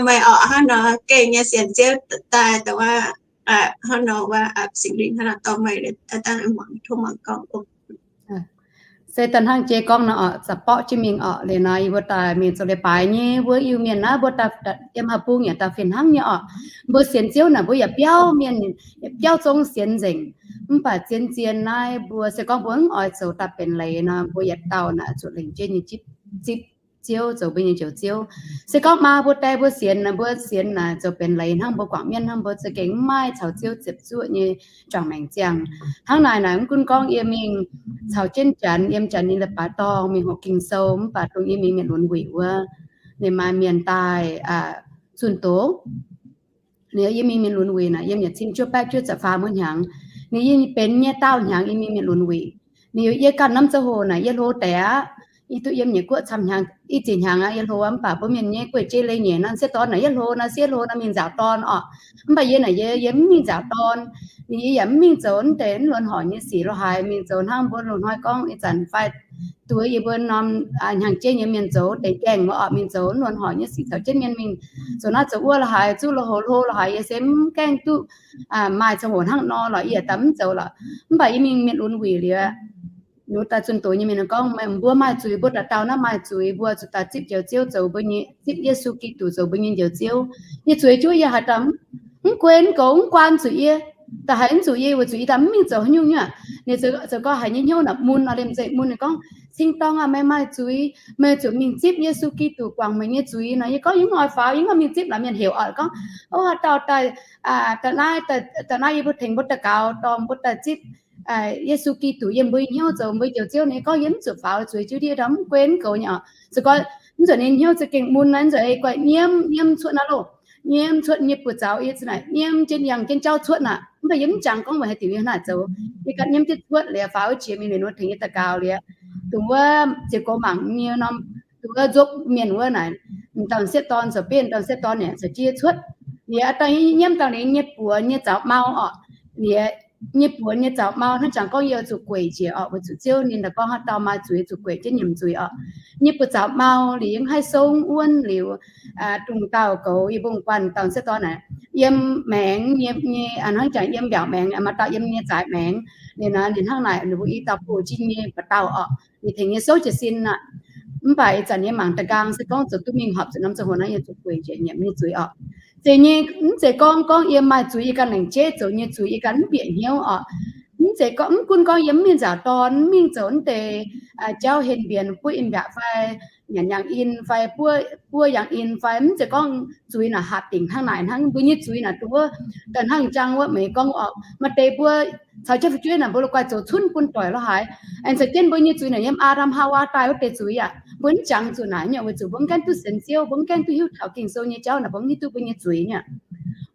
meih oc, hnangv nor gengh nyei sienx Ziouv daaih dongh wuov, hnangv nor wuov Singx Lingh hnangv nor dorh meih daaih muangx, tov muangx gorngv. Se daaih hnangv jiex gorngv nor oc, za'gengh borqv jienv mingh oc. Liuz nor yie mbuo daaih mingh zoux leiz-baaix nyei wuov Iu-Mienh naaiv, mbuo yiem haaix bung yaac daaih fih hnangv nyei oc. Mbuo sienx Ziouv naaic mbuo yaac biauv mienh, biauv zong sienx nzengc. Mv baac zien-zien naaiv mbuo se gorngv mbuo mv oix zoux daaih benx leiz nor, mbuo yietc dauh naaic zuqc lengc jeiv nyei zipv Ziouv zoux mbuo nyei Njoux Ziouv. Se gorngv maa mbuo die mbuo sienx naaic, mbuo sienx naaic zoux benx leiz hnangv, mbuo guangc mienh hnangv, mbuo za'gengh mv maaih caux Ziouv ziepc zuoqv nyei juangc maengc ziangh. Hnangv naaic naaic mv gunv gorngv yie mingh caux jienv Janx, yiem Janx nyei leiz-baaix dorngh mingh hoqc Ging-Sou, mv baac dongh yie mingh mienh lunx wuic wuov, ninh maaih mienh daaih zunh doz. Ninh yiem mingh mienh lunx wuic naaic yiem yietc cin juov baeqv juov ziepc faam wuov hnyangx. Ninh yiem benx nyei daauh hnyangx yiem mingh mienh lunx wuic. Ninh yie ganh norm ziangh hoc naaic yie hlo deix aqv. Yie duqv yiem nyei guoqv camv hnyangx, i ziex hnyangx aqv yie hlo, mv baac mbuo mienh nyei guei-jei leiz-nyeic nor, sieqv dorn naaic yie hlo nor, sieqv hlo nor mingh nzaaux dorn oc. Mv baac yie naaic yie, yie mv mingh nzaaux dorn. Ninh yie yaac mv mingh zoux naaiv deix mv luonx horc nyei sic lo haaix, mingh zoux hnangv mbuo lungh hnoi gorngv ih zanc fai duqv yie mbuo norm hnyangx-jeiv nyei mienh zoux deix gaengh wuov oc, mingh zoux mv luonx horc nyei sic caux jienv mienh mingh zoux naaiv zoux wuov lo haaix, zuqv lo houx hlo lo haaix, yie se mv gaengh duqv maaih ziangh hoc hnangv nor lorqc, yie daaih mv zoux lorqc. Mv baac yie mingh mienh lunx wuic liuz, Nduov daaih zunh doz nyei mienh gorngv, meih mbuo maaih zuiz, mbuo dauh dauh naaiv maaih zuiz, mbuo zuqc daaih zipv Njoux Ziouv zoux mbuo nyei, zipv Yesu Giduc zoux mbuo nyei Njoux Ziouv. Nyei zuiz juov yie haaix dauh mv guei mv goux mv guaan zuqc yie, da'haiz mv zuqc yie weic zuqc yie daaih mv mingh zoux haaix nyungc nyei. Ninh zoux gorngv haiz nyei hnyouv naaic mun nor, liemh zeih mun ninh gorngv, Cing-dorng aah, meih maaih zuiz, meih zuqc mingh zipv Yesu Giduc guangc meih nyei zuiz nor. Yie gorngv yie mv oix faaux, yie mv mingh zipv. Laaix mienh heuc oc gorngv, O, dauh daaih, daaih naaiv, daaih naaiv yie mbuo tengx mbuo daux gaux dorh mbuo daaih zipv Yesu Giduc yiem mbuo nyei hnyouv zoux mbuo Njoux Ziouv. Ninh gorngv yie mv zuqc faaux zuiz jienv ndiev, mv guei mv goux nyei oc. Se gorngv mv zuqc ninh hnyouv za'gengh mun naaiv, mv zuqc ei guai nyiemv, nyiemv cuotv naaiv loh. Nyiemv cuotv nyei buoz zaux yie za'naaic nyiemv jienv yangh jienv jauv cuotv naaic. Mv baac yie mv jangx gorngv weic haaix diuc yie hnangv naaic zoux. Yie ganh nyiemv jienv cuotv liuz faaux wuov jiex mingh liuz nor tengx yie daux gaux liuz, dongh wuov ziouc goux mangc nyei norm, dongh wuov nzopv mienh wuov naaic, dauh sieqv dorn zoux benv, dauh sieqv dorn naaic zoux jienv cuotv. Liuz dangh yie nyiemv dangh liuz nyei buoz nyei zaux mau oc. Liuz nyei buoz nyei zaux mau hnangv jangx gorngv yie zuqc gueic njiec oc, weic zuqc Ziouv ninh daaih gorngv haaix dauh maaih zuiz zuqc gueic jienv nyiemc zuiz oc. Nyei buoz zaux mau liuz yie mv haih song wuonv liuz, dongh dauh goux yie mbong guanh dauh sieqv dorn naaic, yiem maengx nyei, hnangv jangx yiem mbiaauc maengx, maaih dauh yiem nyei zaaix maengx. Ninh nor ninh hnangv naaic, ninh mbuo i dauh buoz jiex nyei ba'dauh oc. Ninh tengx yie souv jiez sin aqv. Mv baac ih zanc yie mangc da'nqaang se gorngv zoux duqv mingh horpc zuqc norm ziangh hoc naaiv yie zuqc gueic njiec nyiemc nyei zuiz oc. Zeiz nyei, mv zeiz gorngv, gorngv yie maaih zuiz yie ganh laengz jeiv zoux nyei zuiz yie ganh mv bieqc hnyouv oc. Mv zeiz gorngv, mv gunv gorngv yie mv mingh nzaaux dorn, mv mingh zoux naaiv deix jauv henv mbienx buov in-mbiaatc fai nyanc yangh in fai buov, buov yangh in fai, mv zeiz gorngv zuiz naaic hatc dingc hnangv naaic hnangv. Mbuo nyei zuiz naaic dongh wuov, daaih hnangv jangx wuov meih gorngv oc, maaih deix mbuo caux jienv fu'jueiv naaic mbuo la'guaih zoux cunv bun doic lorqc haaix. Aengx za'gengh mbuo nyei zuiz naaic yiem Aa^ndam Haawaa daaih wuov deix zuiz aqv. Mbuo mv jangx zuqc naaic nyei, weic zuqc mbuo mv gaengh duqv sienx Ziouv, mbuo mv gaengh duqv hiuv taux Ging-Sou nyei jauv naaic, mbuo mv hiuv duqv mbuo nyei zuiz nyei.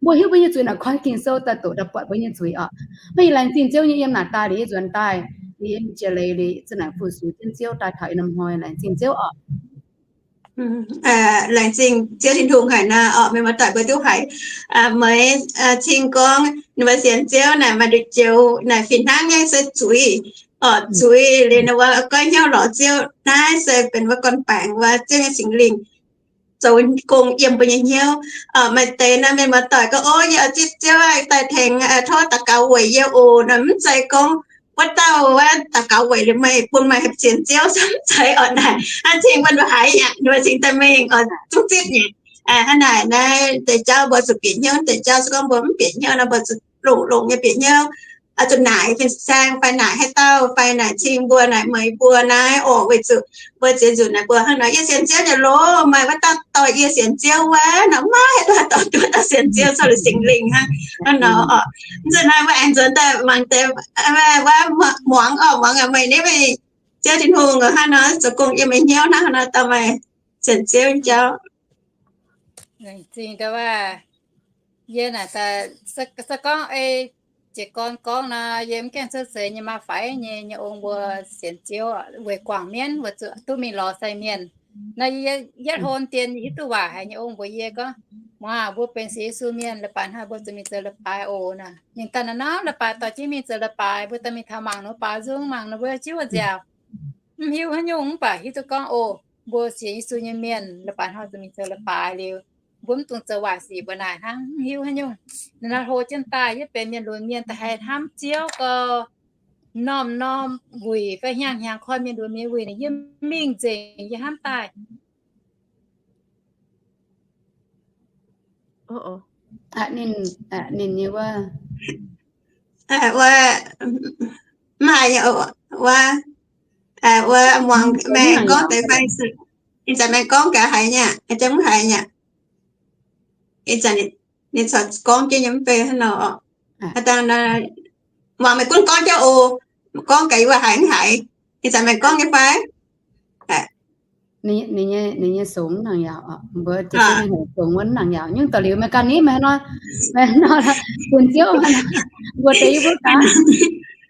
Mbuo hiuv mbuo nyei zuiz naaic koi Ging-Sou daaih doqc daaih buatc mbuo nyei zuiz oc. Mv baac yie laengz zingh Ziouv nyei yiem naaic daaih liuz yie nzuonx daaih, liuz yie jiex leiz liuz zinh naaic fu-sux jienv Ziouv daaih taux ih norm hnoi, laengz zingh Ziouv oc. Laengz zingh Ziouv Tin-Hungh haic nor oc, meih muoz-doic mbuo duqv haiz meih cing gorngv ninh mbuo sienx Ziouv naaic maaih nduqc joux naaic fih hnangv nyei se zuiz oc, zuiz liuz ninh mbuo goiv hnyouv lorz Ziouv naaiv se benx wuov gorn-baengx wuov Ziouv nyei Singx Lingh zoux gong yiem mbuo nyei hnyouv. Maaih deix naaiv meih muoz-doic gorngv, O, yie oix zipv Ziouv daaih tengx, tov daux gaux weic yie oc. Naaic mv zeiz gorngv wuov dauh wuov daux gaux weic liuz meih bun meih haih sienx Ziouv, mv zeiz oc naaic. Hnangv cing wuov nduqc haiz yaac ninh mbuo cingx daaih mingh oc, zungv zipv nyei. Hnangv naaic naaiv deix jauv mbuo zuqc bieqc hnyouv, deix jauv se gorngv mbuo mv bieqc hnyouv nor mbuo zuqc longx-longx nyei bieqc hnyouv, zuqc naaic fin-saeng fai naaic haaix dauh fai naaic cing mbuo naaic meih mbuo naaiv oc, weic zuqc mbuo ziex nzunc naaic mbuo hnangv nor, Yie sienx Ziouv nyei loh, maaih wuov dauh dorh yie sienx Ziouv wuov nor, maiv haaix dauh dorh duqv dauh sienx Ziouv, zorqv liuz Singx Lingh hnangv nor oc. Mv zeiz naaiv mbuo aengx nzuonx daaih mangc deix wuov muangx oc, muangx meih naaiv meih Ziouv Tin-Hungh hnangv nor zoux gong yiem meih hnyouv hnangv nor dorh meih sienx Ziouv jauv. Laengz zingh wuov, yie naaic, se gorngv ei jiez gorn gorngv nor, yie mv gaengh cuotv seix nyei maa faix nyei, nyei ong mbuo sienx Ziouv weic guangc mienv weic zuqc duqv mingh lorz sai mienh. Naaiv yie yietv hlo dien hiuv duqv waac haic nyei ong mbuox yie gorngv, Muangx, mbuo benx sienx Yesu mienh, leiz-baaix hnoi mbuo zuqc mingh zoux leiz-baaix oc. Naaic ninh daaih naaiv norm leiz-baaix dorh jienv mingh zoux leiz-baaix, mbuo daaih mingh taux mangc ninh mbuo baaux nzung, mangc ninh mbuo jiuv wuov nziaaux. Mv hiuv haaix nyungc mv baac hiuv duqv gorngv, O, mbuo sienx Yesu nyei mienh, leiz-baaix hnoi zuqc mingh zoux leiz-baaix liuz, mbuo mv dungx zoux waaic sic mbuo naaic hnangv. Mv hiuv haaix nyungc. Ninh nor hlo jienv daaih, yie benx mienh lunx mienh da'haiz hnamv Ziouv gau, norm-norm wuic fai hnyangx-hnyangx koi mienh lunx mienh wuic, ninh yie mingh nzengc yie hnamv daaih. Ninh, ninh nyei wuov, wuov, mv haiz nyei, wuov, wuov muangx meih gorngv deix fai, ih zanc meih gorngv gaax haiz nyei, ih zanc mv haiz nyei. Ih zanc ninh corc gorngv jienv nyei mv bei hnangv nor. Muangx meih gunv gorngv jienv oc, gorngv gaax yie wuov haiz mv haiz. Ih zanc meih gorngv nyei fai? Ninh nyei songx nangc yaac, mbuo songx wuov nangc yaac nyungc daaih liuz meih ganh ni meih nor, meih nor bun Ziouv mbuo deix yie mbuo gaax.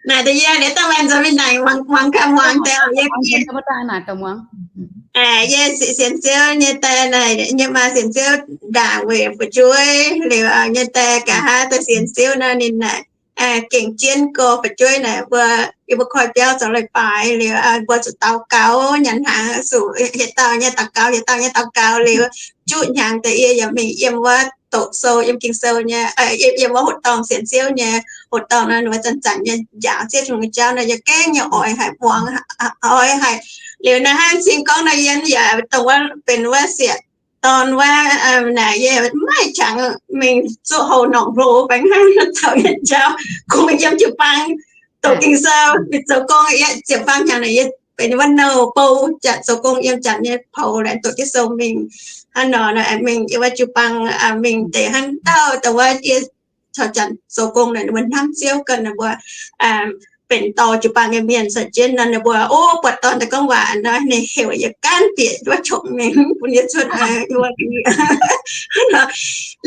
Naaic deix yie liuz daaih meih nzuonx mingh naaic muangx gaax muangx deix yie, yie sienx Ziouv nyei daaih naaic nyei maa sienx Ziouv ndaangc weic fu'jueiv liuz nyei daaih nqa'haav daaih sienx Ziouv nor ninh naaic gengh jienv gorx fu'jueiv naaic mbuo, yie mbuo koi biauv zoux leiz-baaix liuz mbuo zuqc daux gaux nyanc hnaangx, zuqc hieh dauh nyei daux gaux, hieh dauh nyei daux gaux liuz juqv hnyangx deix yie yaac mingh yiem wuov doqc sou yiem Ging-Sou nyei, yiem wuov hoqc dorngh sienx Ziouv nyei hoqc dorngh nor, ninh mbuo zanc-zanc nyei njaaux Ziouv Tin-Hungh nyei jauv nor, yie gengh nyei oix haic, muangx oix haic. Liuz naaiv hnangv cing gorngv nor, yie yaac dongh wuov benx wuov sieqv dorn wuov naaic, yie maiv qangx mingh zuqc houc norqc hlo, baengx hnangv taux nyei jauv kungx yiem jiu-baang doqc Ging-Sou, zoux gong. Yie ziepc faam hnyangx naaic yie benx wuov nouh bou, janx zoux gong yiem janx nyei poux, laengz doqc jienv sou mingh. Hnangv nor mingh yiem wuov jiu-baang mingh deix hnangv dauh dongh wuov yie caux janx zoux gong naaic, ninh mbuo hnamv Ziouv ganh, ninh mbuo benx dorh jiu-baang nyei mienh caux jienv nor, ninh mbuo o buatc dorn daaih gorngv waac nor, ninh heuc yie gaanv bieqc wuov qongx mingh bun yie cuotv wuov.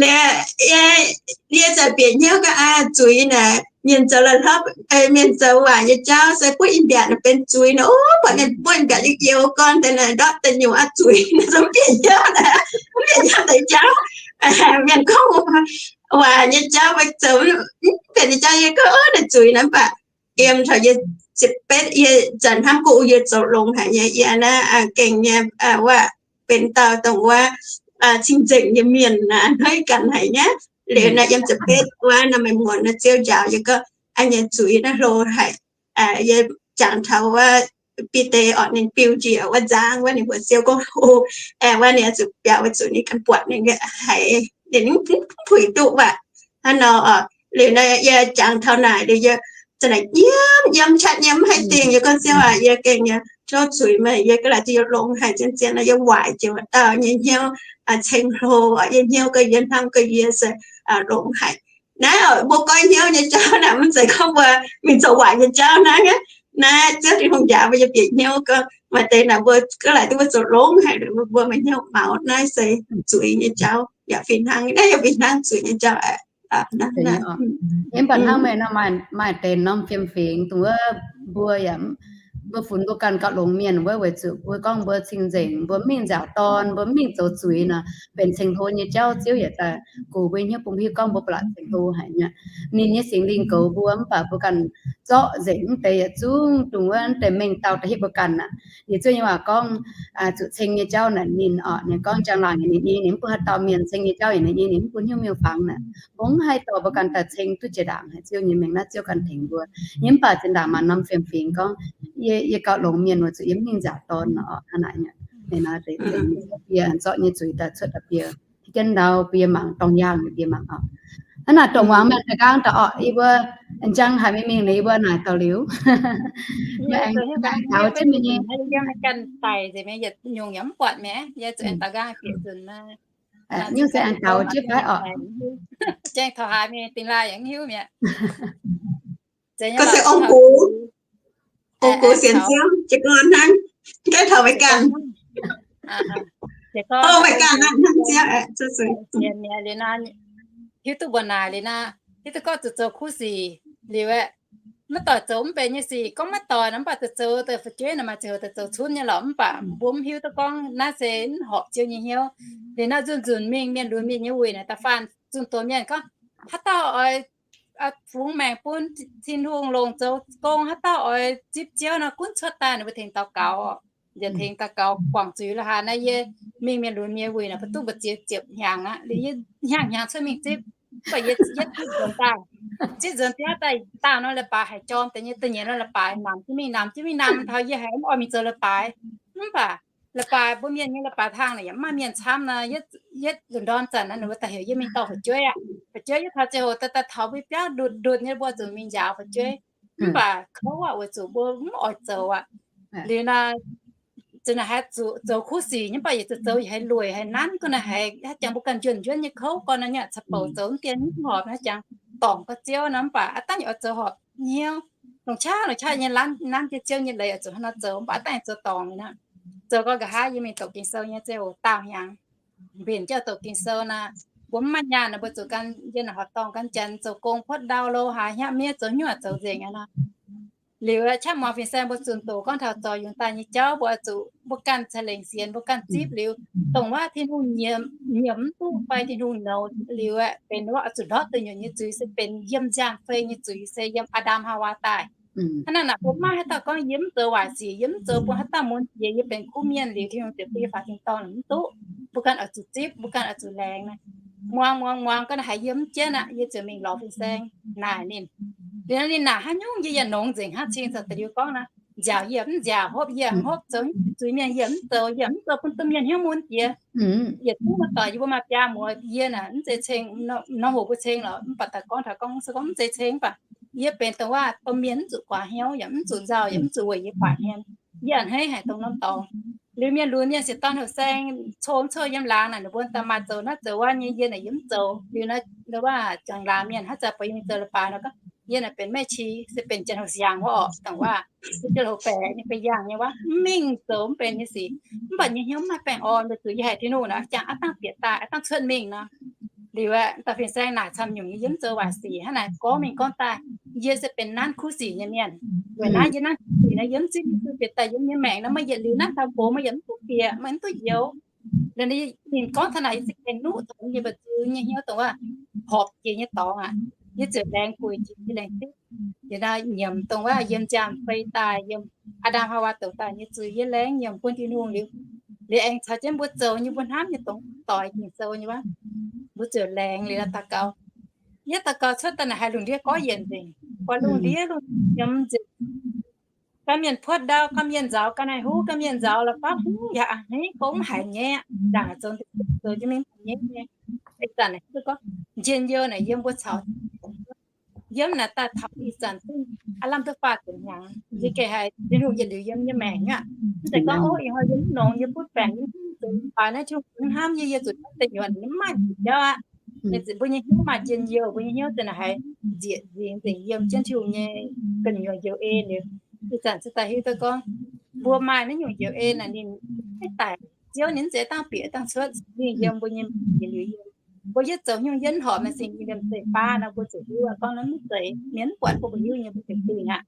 Liuz yie zanc bieqc hnyouv gaax, aa, zuiz naaic mienh zoux la'hlopv, mienh zoux waaic nyei jauv se buov i mbiaatc naaic benx zuiz nor, o buatc mienh buov i mbiaatc liuz youz gorn deix naaic ndortv daaih nyungc aqv, zuiz naaic, mv bieqc hnyouv naaic, mv bieqc hnyouv deix jauv. Mienh gorngv waaic nyei jauv, mbuo zoux mv benx nyei jauv, yie gorngv naaic zuiz naaic. Mv baac yiem taux yie ziepc betv, yie zanc hnamv gu yie zoux longx haic nyei, yie naaiv gengh nyei wuov benx dauh dongh wuov cing-nzengc nyei mienh a'hneiv ganh haic nyei. Liuz naaiv yiem ziepc betv wuov nor, meih muonz naaiv Ziouv njaaux yie gorngv, aa, nyei zuiz naaiv hlo haic. Yie jangx taux wuov Bide orqc, ninh biu njiec wuov nzangv wuov, ninh mbuox Ziouv gorngv, o, wuov ninh oix zuqc biaux weic zuqc ninh ganh buatc ninh haiz ninh mv puix duqv waac. Hnangv nor, liuz naaiv yie jangx taux naaic liuz yie zanc naaic nyiemv nyiemv qaqv nyiemv mv haih dingh. Yie gorngv, Ziouv aac, yie gengh nyei tov zuiz meih, yie ganh laaix ziex yie longx haic, zien-zien nor yie waaic jiex wuov dauh nyei hnyouv, ceng-hlo, yie hnyouv ga'yie, hnamv ga'yie se longx haic. Naaiv mbuo goiv hnyouv nyei jauv naaic, mv zeiz gorngv mbuo mingh zoux waaic nyei jauv hnangv. Naaiv Ziouv Tin-Hungh njaaux mbuo nyei bieqc hnyouv gorngv maaih deix naaic mbuo ganh laaix duqv mbuo zoux longx haic, mbuo maaih hnyouv maux naaiv se zuiz nyei jauv yaac fih hnangv. Naaiv yaac fih hnangv zuiz nyei jauv aqv. Mv baac hnangv meih nor, maaih deix norm fiem-fingx dongh wuov mbuo yaac, mbuo funx mbuo ganh gauh longx mienh wuov, weic zuqc mbuo gorngv mbuo cing-nzengc, mbuo mv mingh nziaauc dorn, mbuo mv mingh zoux zuiz nor, benx ceng-hlo nyei jauv. Ziouv yaac daaih gox mbuo hnyouv bun mbuo hiuv gorngv mbuo ba'laqc ceng-hlo haic nyei. Ninh nyei Singx Lingh goux mbuo, mv baac mbuo ganh zorqv nzengc mv deix yietc zungv dongh wuov mv deix mengh dauh daaih hietv mbuo ganh aqv. Liuz Ziouv nyei waac gorngv, zuqc ceng nyei jauv naaic ninh orqc, ninh gorngv njang-laangc yaac ninh nyei, ninh mv bun haaix dauh mienh ceng nyei jauv yaac ninh nyei, ninh mv bun hnyouv miuc-fangx naaic. Mbuo mv haih dorh mbuo ganh daaih ceng duqv jiex ndaangc haic Ziouv nyei mengh naaiv Ziouv ganh tengx mbuo. Yie mv baac zinh ndaangc maaih norm fiem-fingx gorngv, yie, yie gauh longx mienh weic zuqc yie mv mingh nziaauc dorn orqc. Hnangv naaic, deix fie zorqv nyei zuiz daaih cuotv daaih bie, hietv jienv ndau bie mangc, dorng yaangh bie mangc orqc. Hnangv naaic dongh muangx mienh daaih nqaang daaih orqc, yie mbuo njang haic mingh mingh liuz yie mbuo naaic daux liuz. Nyungc se aengx daux jienv fai orqc? Gorngv se ong-gux, ong-gux sienx Ziouv jiez gorn hnangv, gaengh taux meih ganh. Ov, meih ganh hnangv Ziouv. Hiuv duqv mbuo naaic liuz naaiv, hiuv duqv gorngv zuqc zoux kuv sic liuz aeqv, maiv doic zoux mv benx nyei sic. Gorngv maiv doic nor mv baac zuqc zoux deix fu'jueiv naaic maaih ziangh hoc daaih zoux cunv nyei lorqc. Mv baac mbuo mv hiuv duqv gorngv naaiv se mv horpc Ziouv nyei hnyouv. Liuz naaiv nzunc nzunc mingh mienh lunx mienh nyei wuic naaic da'faanh zunh doz mienh gorngv, haaix dauh oix fungx maengc bun Tin-Hungh longc zoux gong, haaix dauh oix zipv Ziouv nor gunv cuotv daaih, ninh mbuo tengx daux gaux. Nziex tengx daux gaux guangc zuiz la'haaix naaiv, yie mingh mienh lunx mienh wuic naaic, mbu'ndongx mbu'ziex ziepc hnyangx aqv, liuz yie hnyangx-hnyangx cuotv mingh zipv. Mv baac yie zipv nzuonx daaih, zipv nzuonx biauv daaih, daauh nor leiz-baaix haiz jorm deix nyei, da'nyeic nor leiz-baaix namx jienv mingh, namx jienv mingh, namx taux yie haiz mv oix mingh zoux leiz-baaix. Mv baac leiz-baaix mbuo mienh nyei leiz-baaix hlaang naaic yaac mv maaih mienh camv nor, yietv ndorm zanc naaic ninh mbuo daaih heuc yie mingh dorh fu'jueiv aqv. Fu'jueiv yietv taux ziangh hoc daaih daaih taux mbuo biauv ndutc ndutc nyei, mbuo zuqc mingh njaaux fu'jueiv. Mv baac kouv aqv, weic zuqc mbuo mv oix zoux aqv. Liuz naaiv zinh naaic haiz zuqc zoux kuv sic nyei, mv baac yietc zuqc zoux yaac haiz lueic haiz nanv, gunv naaiv haiz haaix jangx mbuo ganh njuonx njuonv nyei kouv gorn naaiv nyei, caux bouc zoux mv dien mv horpc haaix jangx dorngc gau Ziouv nor, mv baac aav dangh yaac oix zoux horpc hnyouv. Longc qaqv longc qaqv nyei nanv jienv Ziouv nyei leiz oix zuqc hnangv nor zoux, mv baac aav dangh yaac zoux dorngc nyei nor. Zoux gau nqa'haav yie mingh doqc Ging-Sou nyei ziangh hoc daauh hnyangx, mbenc jienv doqc Ging-Sou naaic, mbuo mv maaih nyaanh nor mbuo zuqc gan yiem naaic horqc dorngh gan janx zoux gong puotv ndau lo haaix hnyangx miev zoux nyuoqc zoux nzengc aqv nor. Liuz qaqv muangx fin-saeng mbuo zunh doqc gorngv taux zorc yungz daaih nyei jauv, mbuo oix zuqc mbuo ganh ceix lengc sienx, mbuo ganh zipv liuz, dongh wuov Tin-Hungh nyiemc mv duqv fai Tin-Hungh nouz liuz aeqv, benx wuov oix zuqc ndortv deic nyuoqc nyei zuiz se benx yiem nziaamv-fei nyei zuiz se yiem Aa^ndam Haawaa daaih. Hnangv naaic mbuo mv maaih haaix dauh gorngv yie mv zoux waaic sic, yie mv zoux bun haaix dauh mun jiex, yie benx kuv mienh liuz Tin-Hungh ziouc bun yie faaux tin-dorngh, mv duqv. Mbuo ganh oix zuqc zipv, mbuo ganh oix zuqc laengz naaic. muangx muangx muangx ga'naaiv haiz yie mv jienv aqv, yie ziouc mingh lorz fin-saeng naaic ninh. Liuz nor ninh naaic haaix nyungc yie yaac nongx nzengc hnangv, cing zoux da'liuz gorngv nor, nziaauc yie mv nziaauc, hopv yie mv hopv, zoux zuiz mienh yie mv zoux, yie mv zoux bun domh mienh hnyouv mun jiex. Yietc zungv muoz-doic yie mbuo maaih biaa muoz, yie naaic mv zeiz ceng, norm hoc mbuo ceng lorqc, mv baac daaih gorngv taux gorngv se gorngv mv zeiz ceng, mv baac yie benx dongh waac domh mienh mv zuqc guaax hnyouv yaac mv zuqc nzauh yaac mv zuqc weic yie guaax hnyouv. Yie a'hneiv haic dongh norm dorngx. Liuz mienh lunx mienh sieqv dorn houh saeng, cou mv cou yiem laangz naaic, ninh mbuo daaih maaih zoux naaiv zoux wuov nyei, yie naaic yie mv zoux. Liuz naaiv waac jangx laangz mienh haaix zanc buatc yie mingh zoux leiz-baaix nor gorngv, yie naaic benx maiv qi, se benx janx-hoc siangx wuov orqc, dongh waac se janx-hoc baeqc nyei, benx yangh nyei wuov, mv mingh zoux mv benx nyei sic. Mv baac nyei hnyouv mv maaih baengh orn, weic zuqc yie haiz Tin-Hungh naaic jangx aav dangh bieqc daaih, aav dangh cuotv mingh nor. Liuz aeqv, dauh fin-saeng naaic camv nyungc nyei yie mv zoux waaic sic hnangv naaic, gorngv mingh gorngv daaih, yie se benx nanv kuv sic nyei mienh. Weic naaiv yie nanv kuv sic nor, yie mv zingv duqv bieqc daaih yiem nyei maengc nor, meih yietc liuz nanv taux gox, meih yaac mv duqv bieqc, meih mv duqv njoux. Liuz ninh gorngv taux naaic, yie za'gengh nuqv taux yie mbu'ziex nyei hnyouv dongh waac horpc jiex nyei dorngx aqv. Yie ziouc laengz gueic jiex nyei laengz duqv. Yie naaiv nyiemc dongh waac yiem nziaamv-fei daaih, yiem Aa^ndam Haawaa douc daaih nyei zuiz, yie laengz nyiemc bun Tin-Hungh liuz, liuz aengx caux jienv mbuo zoux nyei mbuo hnamv nyei dongh doix Ging-Sou nyei wuov, mbuo ziouc laengz liuz daux gaux. Yie daux gaux cuotv daaih naaic haiz lungh ndiev gorqv yienc nzengc, buatc lungh ndiev lungh nyiemz nzengc. Ganh mienh puotv ndau, ganh mienh nzaaux ga'naaiv huv, ganh mienh nzaaux la'fapv huv, yaac a'hneiv gorngv mv haiz nyei aqv. Ndaangc zoux, zoux jienv mingh nyei, ih zanc naaic gorngv njien-youh naaic yiem mbuo caux yiem naaic daaih taux ih zanc zungv aav lamh duqv faah ziepc hnyangx. Yie gengh haiz Tin-Hungh yietc liuz yiem yie maengc aqv. Mv zeiz gorngv, ov, ih hnoi yie mv nongx, yie butv baengc, yie mv zoux leiz-baaix naaiv, Tin-Hungh mv hnamv yie, yie zuqc naaiv deic nyuoqc, mv maaih jauv aqv. Mbuo nyei hnyouv maaih njien-youh, mbuo nyei hnyouv za'gengh haiz nzieqc nzingx nzengc yiem jienv Tin-Hungh nyei gu'nyuoz njoux en liuz, ih zanc se daaih hiuv duqv gorngv mbuo maaih naaiv nyungc njoux en naaic, ninh maiv daic. Ziouv ninh mv zeiz dangh bieqc dangh cuotv, ninh yiem mbuo nyei maengc yietc liuz yiem. Mbuo yietv zoux nyungc yiem horpc maaih singx liemh zeiv-baav nor, mbuo ziouc hiuv gorngv naaiv mv zeiz mienh mv buatc, mbuo mbuo hiuv nyei, mbuo ziouc dingh aqv.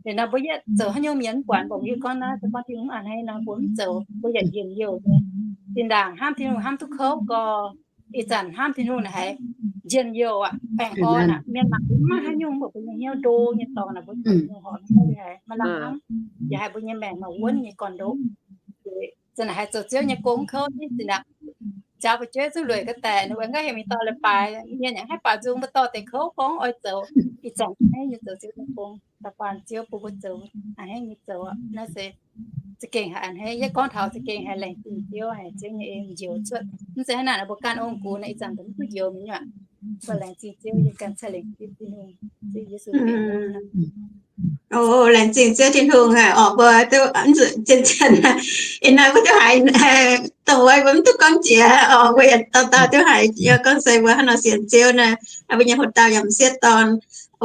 Liuz nor mbuo yietv zoux haaix nyungc mienh mv buatc, mbuo hiuv gorngv naaiv se gorngv Tin-Hungh a'hneiv nor, mbuo mv zoux, mbuo yaac njien-youh nyei. Zinh ndaangc hnamv Tin-Hungh hnamv duqv kouv gorx, ih zanc hnamv Tin-Hungh naaic haiz njien-youh aqv, baengh orn aqv. Mienh mangc mv maaih haaix nyungc, mbuo mbuo nyei hnyouv ndo nyei dorngx naaic, mbuo zoux nyei horpc haiz maiv lamh hnamv, yaac haiz mbuo nyei maengc maaih wuonv nyei gorn-ndoqv. Zinh naaic haiz zoux Ziouv nyei gong kouv zinh aqv. Jaux fu'jueiv zungv lueic ga'daic, ninh mbuo nqa'haav heuc mingh dorh leiz-baaix, mienh yaac haih baaux nzung mbuo dorh deix kouv gorngv oix zoux. Ih zanc a'hneiv nyei zoux Ziouv nyei gong, da'faanh Ziouv bun mbuo zoux, a'hneiv nyei zoux naaiv se za'gengh haiz a'hneiv. Yie gorngv taux za'gengh haiz laengz zingh Ziouv, haiz Ziouv nyei en njoux cuotv. Mv zeiz hnangv naaic, mbuo ganh ong-gux naaic ih zanc mbuo mv duqv njoux mi'aqv. Mbuo laengz zingh Ziouv, yie ganh cai laengz zingh Tin-Hungh, Ziouv Yesu. O, laengz zingh Ziouv Tin-Hungh aqv. Orqc, mbuo duqv zien-zien, ih hnoi mbuo duqv haiz dongh wuov mbuo mv duqv gorngv jiex. Orqc, mbuo yietc dauh dauh duqv haiz gorngv se mbuo hnangv nor sienx Ziouv naaic, mbuo nyei houx-dauh yaac m'sieqv dorn,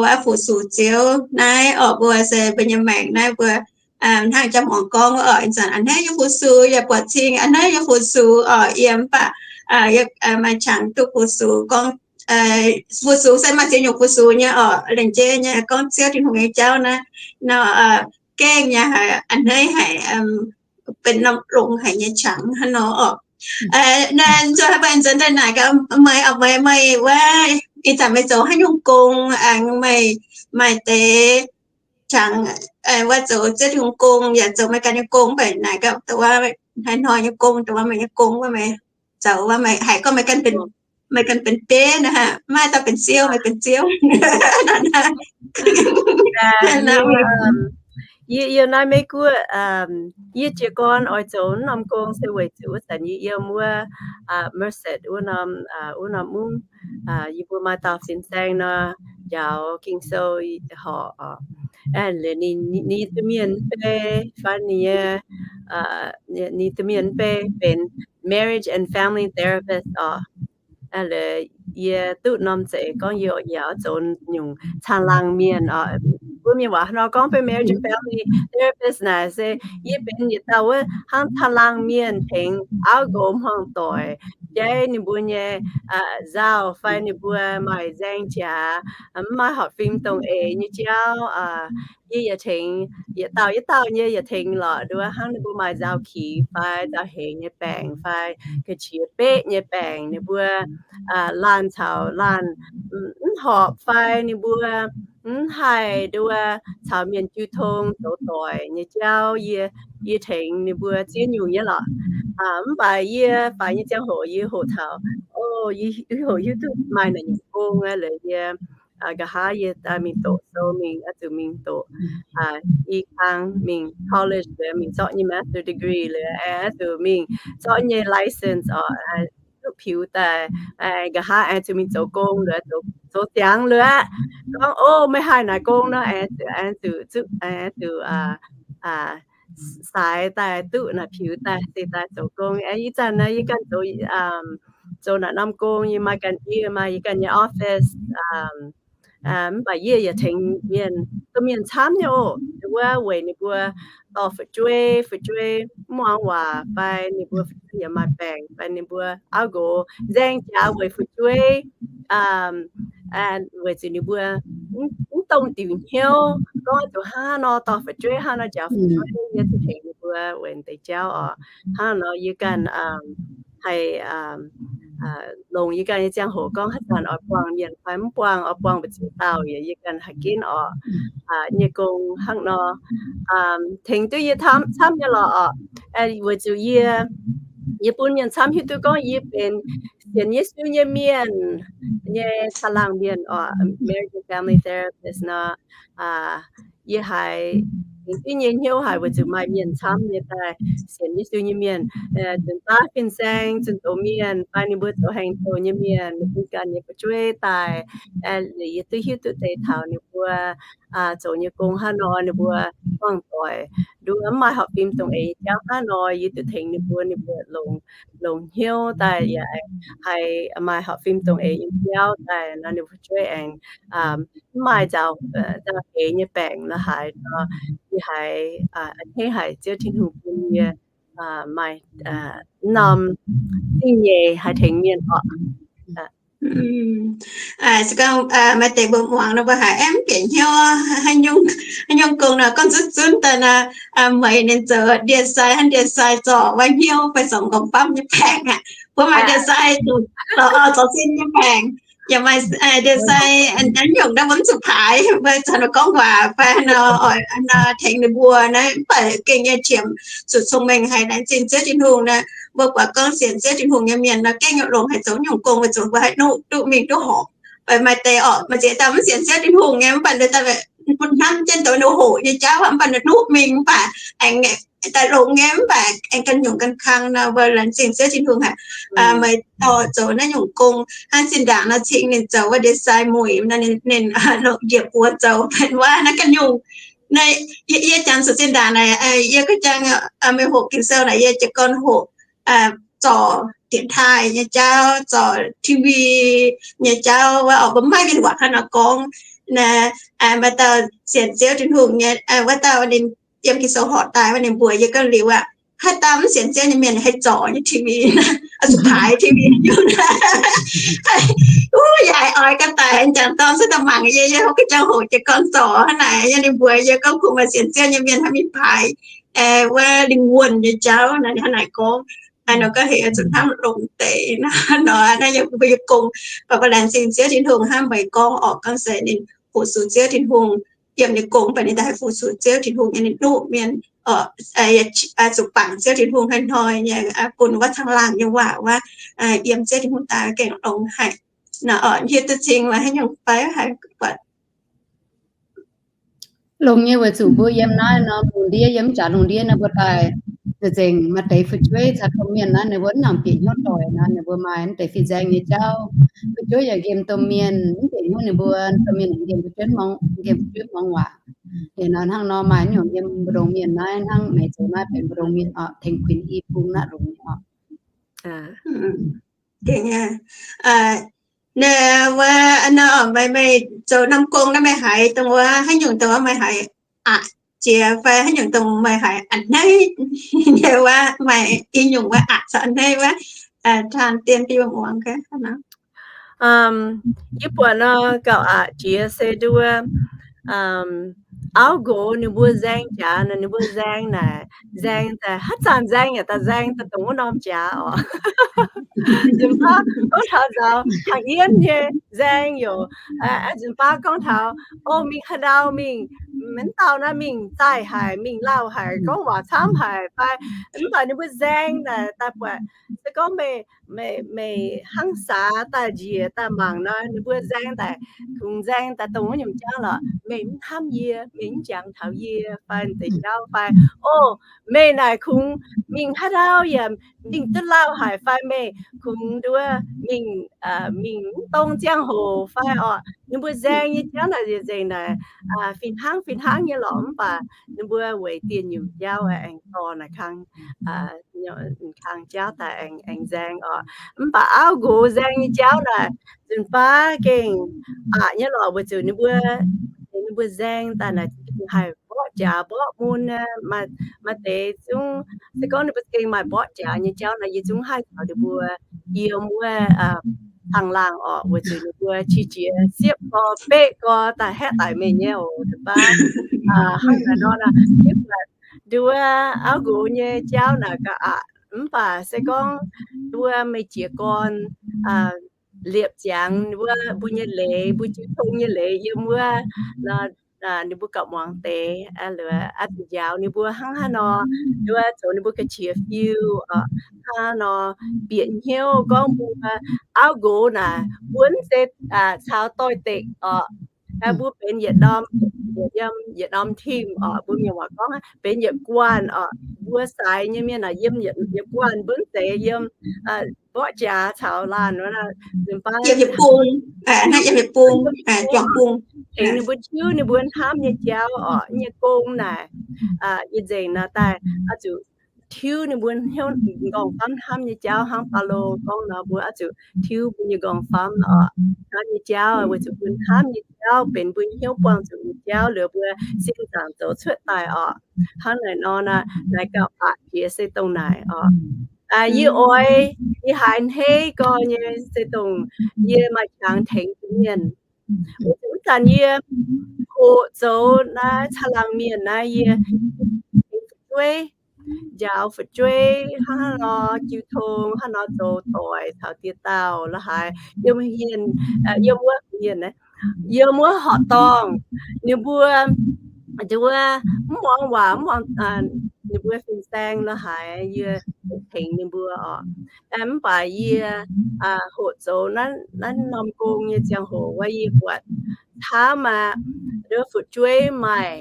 wuov fu-sux Ziouv naaiv. Orqc, mbuo se mbuo nyei maengc naaiv mbuo hnangv jang muangx gorngv wuov, orqc, ih zanc a'hneiv nyei fu-sux yaac buatc cing a'hneiv nyei fu-sux, orqc, yiem mv baac maaih qangx duqv fu-sux gorngv, fu-sux se maaih ziex nyungc fu-sux nyei, orqc, lengc jeiv nyei gorngv Ziouv Tin-Hungh nyei jauv naaiv nor, gengh nyei haiz a'hneiv haic, benx norm longx haic nyei qangx hnangv nor, orqc. Naaiv nzunc haaix baac nzuonx daaih naaic gaax meih, orqc, meih, meih wuov, ih zanc meih zoux haaix nyungc gong, aengx meih maaih deix qangx wuov zoux Ziouv Tin-Hungh gong yaac zoux meih ganh nyei gong, mv baac naaic gaax dongh wuov hnoi-hnoi nyei gong, dongh wuov meih nyei gong wuov meih zoux wuov, meih haiz gorngv meih ganh benx, meih ganh benx bieiv naaic, maiv dauh benx ziouv, meih benx ziouv. Yie yiem naaiv Meiv Guoqv, yie jiez gorn oix zoux wuov norm gong se weic zuqc wuov zanc yie yiem wuov Merced wuov norm, wuov norm mungv, yie mbuo maaih dauh fin-saeng nor, njaaux Ging-Sou horpc, orqc. Ninh, ninh nyei domh mienh mv bei fai ninh nyei, ninh domh mienh mv bei benx marriage and family therapist, orqc. Yie duqv norm zeiz gorngv yie, yie oix zoux nyungc caangh laangh mienh, orqc. Mbuo mienh waac nor gorngv benx marriage and family therapist naaic se yie benx yietc dauh wuov hnangv caangh laangh mienh tengx auv nqox hmuangv doic, jaiv ninh mbuo nyei nzauh fai ninh mbuo maaih nzaeng jaax, mv maaih horpc fim dongh eix nyei jauv. Yie yaac tengx yietc dauh yietc dauh nyei yaac tengx lorqc, nduov hnangv ninh mbuo maaih nzauh kiz fai nzauh hengx nyei baengc fai ga'qiex beqv nyei baengc, ninh mbuo laanh caux laanh mv horpc fai ninh mbuo mv haih nduov caux mienh jiu tong zoux doic nyei jauv, yie, yie tengx ninh mbuo ziex nyungc nyei lorqc. Mv baac yie faix nyei ziangh hoc yie hoqc taux, o, yie hoqc hiuv duqv maaih naaic nyungc gong aqv. Laaix yie nqa'haav yie daaih mingh doqc sou mingh, oix zuqc mingh doqc i kang mingh college liuz mingh zorqv nyei master degree liuz, oix zuqc mingh zorqv nyei license oc, duqv piux daaih, nqa'haav oix zuqc mingh zoux gong liuz, zoux ziangx liuz aqv. Gorngv, o, meih haih naaic gong nor, oix zuqc, oix zuqc, oix zuqc saaix daaih duqv naaic piux daaih se daaih zoux gong. Ih zanc naaiv yie ganh zoux, zoux naaic norm gong, yie maaih ganh, yie maaih yie ganh nyei office. Mv baac yie yaac tengx mienh, domh mienh camv nyei oc. Wuov weic ninh mbuo dorh fu'jueiv, fu'jueiv mv muangx waac fai ninh mbuo fu'jueiv yaac maaih baengc fai ninh mbuo auv nqox nzaeng jaax weic fu'jueiv, weic zuqc ninh mbuo mv dongh diuc hnyouv gorngv zuqc hnangv nor dorh fu'jueiv, hnangv nor njaaux fu'jueiv. Yie zuqc tengx ninh mbuo weic deix jauv oc. Hnangv nor yie ganh haih longc yie ganh nyei ziangh hoc gorngv haaix zanc oix buangh mienh fai mv buangh, oix buangh mbu'ziex dauh yaac yie ganh haih ginv oc. Nyei gong hnangv nor tengx duqv yie camv nyei lorqc oc. Weic zuqc yie, yie bun mienh camv hiuv duqv gorngv yie benx sienx Yesu nyei mienh nyei caangh laangh mienh oc, American Family Therapist nor. Yie haiz tengx duqv nyei hnyouv haic weic zuqc maaih mienh camv nyei daaih sienx Yesu nyei mienh, nzunc baav fin-saeng zunh doz mienh fai ninh mbuo zoux haaix doz nyei mienh, ninh bun ganh nyei fu'jueiv daaih. Yie duqv hiuv duqv deix taux ninh mbuo zoux nyei gong hnangv nor, ninh mbuo buangh doic, nduov mv maaih horpc fim dongh eix nyei jauv hnangv nor, yie duqv tengx ninh mbuo, ninh mbuo longc, longc hnyouv daaih yaac haih maaih horpc fim dongh eix nyei jauv daaih nor, ninh mbuo fu'jueiv aengx mv maaih nzauh, nzauh eix nyei baengc la'haaix nor. Yie haiz a'hneiv haic Ziouv Tin-Hungh bun yie maaih norm zingh nyeic haih tengx mienh oc. Se gorngv maaih deix mbuo muangx nor, mbuo haiz mv bieqc hnyouv, haaix nyungc gong nor, gorngv zunv zunv daaih nor, meih ninh zoux ndie-sai, hnangv ndie-sai zorc wuov hnyouv fai zorc nqorngv-famv nyei baengc aqv. Mbuo maaih ndie-sai zorc, zorc sin nyei baengc, yaac maaih ndie-sai haaix nyungc naaiv mbuo mv zuqc paaix, mbuo caux ninh gorngv waac fai nor, oix nor tengx ninh mbuo naaiv, mv baac gengh nyei qiemx zuqc cong-mengh haic, laengz zingh Ziouv Tin-Hungh naaiv. Mbuo buatc gorngv sienx Ziouv Tin-Hungh nyei mienh nor, gengh nyungc longx haic, zoux nyungc gong weic zuqc mbuo haih nuqv duqv mingh duqv horpc. Mv baac maaih deix oc, maaih ziex dauh mv sienx Ziouv Tin-Hungh nyei, mv baac ninh daaih hnamv jienv douz ninh hoqc nyei jauv, mv baac ninh nuqv mingh, mv baac aengx daaih longx nyei, mv baac aengx ganh nyungc ganh kang nor, mbuo laengz zingh Ziouv Tin-Hungh haic. Meih dorh zoux naaiv nyungc gong, hnangv zinh ndaangc nor cingx ninh zoux wuov ndie-sai muic nor, ninh longc njiec buoz zoux benx wuov naaiv ganh nyungc. Naaiv yie, yie jangx zuqc zinh ndaangc naaic, yie ga'jang meih hoqc Ging-Sou naaic, yie jiez gorn hoqc zorc dienx taaih nyei jauv, zorc T V nyei jauv, wuov oix mbuo maiv mienh waac hnangv nor gorngv. Naaiv maaih dauh sienx Ziouv Tin-Hungh nyei, wuov dauh ninh yiem Ging-Sou horpc daaih, wuov ninh mbuox yie gorngv liuz aqv, haaix dauh mv sienx Ziouv nyei mienh haih zorc nyei T V, oix zuqc paaix T V nyungc. Yie haiz oix ganh daic, jangx dorn cuotv daaih mangc yie, yie hopv ga'jang hoqc jiez gorn zorc hnangv naaic. Yie ninh mbuox yie gorngv kungx maaih sienx Ziouv nyei mienh hnangv mingh paaix wuov lingh wuonh nyei jauv naaic, hnangv naaic gorngv. Nor gorngv heuc zuqc hnamv longx deix nor, naaiv yie mbuo nyei gong, mv baac mbuo laengz zingh Ziouv Tin-Hungh hnangv meih gorngv orqc, gorngv se ninh fu-sux Ziouv Tin-Hungh yiem ninh gong, mv baac ninh daaih haih fu-sux Ziouv Tin-Hungh nyei, ninh nuqv mienh, zuqc bangc Ziouv Tin-Hungh hnoi-hnoi nyei, bun wuov caangh laangh nyei waac wuov, yiem Ziouv Tin-Hungh daaih gengh longx haic. Nor hiuv duqv cing maaih haaix nyungc fai haiz buatc longx nyei weic zuqc mbuo yiem naaiv nor, lungh ndiev, yiem mv jaax lungh ndiev nor, mbuo daaih za'gengh maaih deix fu'jueiv caux domh mienh naaiv, ninh mbuo mv nangc bieqc hnyouv doic nor, ninh mbuo maaih mv deix fin-saeng nyei jauv. Fu'jueiv yaac nqemh domh mienh, mv bieqc hnyouv ninh mbuo, domh mienh nqemh fu'jueiv, nqemh fu'jueiv muangx waac. Liuz nor hnangv nor maaih nyungc yiem mbu'ndongx mienh naaiv, hnangv meih zoux naaiv benx mbu'ndongx mienh oc, tengx kuinx i bung naaiv longx nyei oc. Naaiv wuov, meih, meih zoux norm gong naaiv meih haiz dongh wuov haaix nyungc dongh wuov meih haiz aqc jiex fai haaix nyungc dongh meih haiz a'hneiv nyei wuov, maaih i nyungc wuov aqc caux a'hneiv wuov, taan dien bun yie muangx gaax. Yie buatc nor gauh aqc jiex se nduov, auv nqox ninh mbuo nzaeng jaax nor, ninh mbuo nzaeng naaic, nzaeng daaih haaix zanc nzaeng yaac daaih nzaeng daaih dongh wuov norm jaax oc. Nzunc baav gorngv taux nzaaux hnaangx yienv nyei nzaeng youc, nzunc baav gorngv taux, o, mingh haaix ndau mingh, mv dauh naaiv mingh zaih haic, mingh lauh haic, gorngv waac camv haic fai, mv baac ninh mbuo nzaeng naaic daaih buatc, se gorngv meih, meih, meih hnangv saax daaih njiec daaih mangc nor, ninh mbuo nzaeng daaih, kungx nzaeng daaih dongh wuov nyungc jauv lorqc. Meih mv hnamv yie, meih mv jangx taux yie fai deix jauv fai, o, meih naaic kungx mingh haaix ndau yaac mingh duqv lauh haic fai meih kungx nduov mingh, mingh mv dongh ziangh hoc fai oc. Ninh mbuo nzaeng nyei jauv naaic nzengc naaic fih hnangv fih hnangv nyei lorqc, mv baac ninh mbuo weic dieh nyungc jauv aengx dorh naaic kang, kang jauv daaih aengx, aengx nzaeng oc. Mv baac auv nqox nzaeng nyei jauv naaic nzunc baav gengh aqc nyei lorqc, weic zuqc ninh mbuo, ninh mbuo nzaeng daaih naaic haih mborqv jaax mborqv mun, maaih deix zungv se gorngv ninh mbuo gengh maaih mborqv jaax nyei jauv naaic yie zungv haih caux ninh mbuo yiem wuov caangh laangh orqc, weic zuqc ninh mbuo qiex jiez siepv gorx beqv gorx daaih haeqv daic mingh nyei oc. Nzunc baav hnangv naaic nor, nduov auv nqox nyei jauv naaic gauh aqc, mv baac se gorngv nduov meih jiez gorn liepc ziangx wuov mbuo nyei leiz, mbuo jiu tong nyei leiz yiem wuov, ninh mbuo gauh muangx deix, aa, zuqc njaaux ninh mbuo hnangv haaix nor, nduov zoux ninh mbuo ga'qiex fiuv, hnangv haaix nor bieqc hnyouv gorngv mbuo auv nqox naaic mbuo mv zeiz caux doix-dekc orqc. Mbuo benx yietc norm, yietc norm team orqc, mbuo mienh waac gorngv benx yietc guanh orqc. Mbuo saaix nyei mienh naaic yiem yietc guanh, mbuo mv zeiz yiem mborqv jaax caux laanh, yiem yietc bung, yiem yietc bung, juangc bung, tengx ninh mbuo tiuv ninh mbuo hnamv nyei jauv orqc. Nyei gong naaic, yie nzengc naaic daaih oix zuqc tiuv ninh mbuo hnyouv nqorngv-famv hnamv nyei jauv, hnangv Baulo gorngv nor, mbuo oix zuqc tiuv mbuo nyei nqorngv-famv orqc, hnamv nyei jauv, weic zuqc mbuo hnamv nyei jauv benx mbuo hnyouv buangh zuqc nyei jauv, liuz mbuo sin zaangc zoux cuotv daaih orqc. Hnangv naaic nor, naaic gauh aqc jiex se dongh naaic orqc. Yie oix, yie haiz hneiv gorx nyei se dongh yie maaih qangx tengx mienh. Wuov zanc yie hoqc zoux naaiv caangh laangh mienh naaiv, yie tengx fu'jueiv, njaaux fu'jueiv hnangv haaix nor jiu tong, hnangv haaix nor zoux doic caux dieh dauh la'haaix, yiem hienh, yiem wuov hienh, yiem wuov horqc dorngh, ninh mbuo, ninh mbuo mv muangx waac, mv muangx, ninh mbuo fin-saeng la'haaix, yie tengx ninh mbuo orqc. Mv baac yie hoqc zoux naaiv norm gong nyei ziangh hoc wuov, yie buatc camv aqv, nduov fu'jueiv maaih,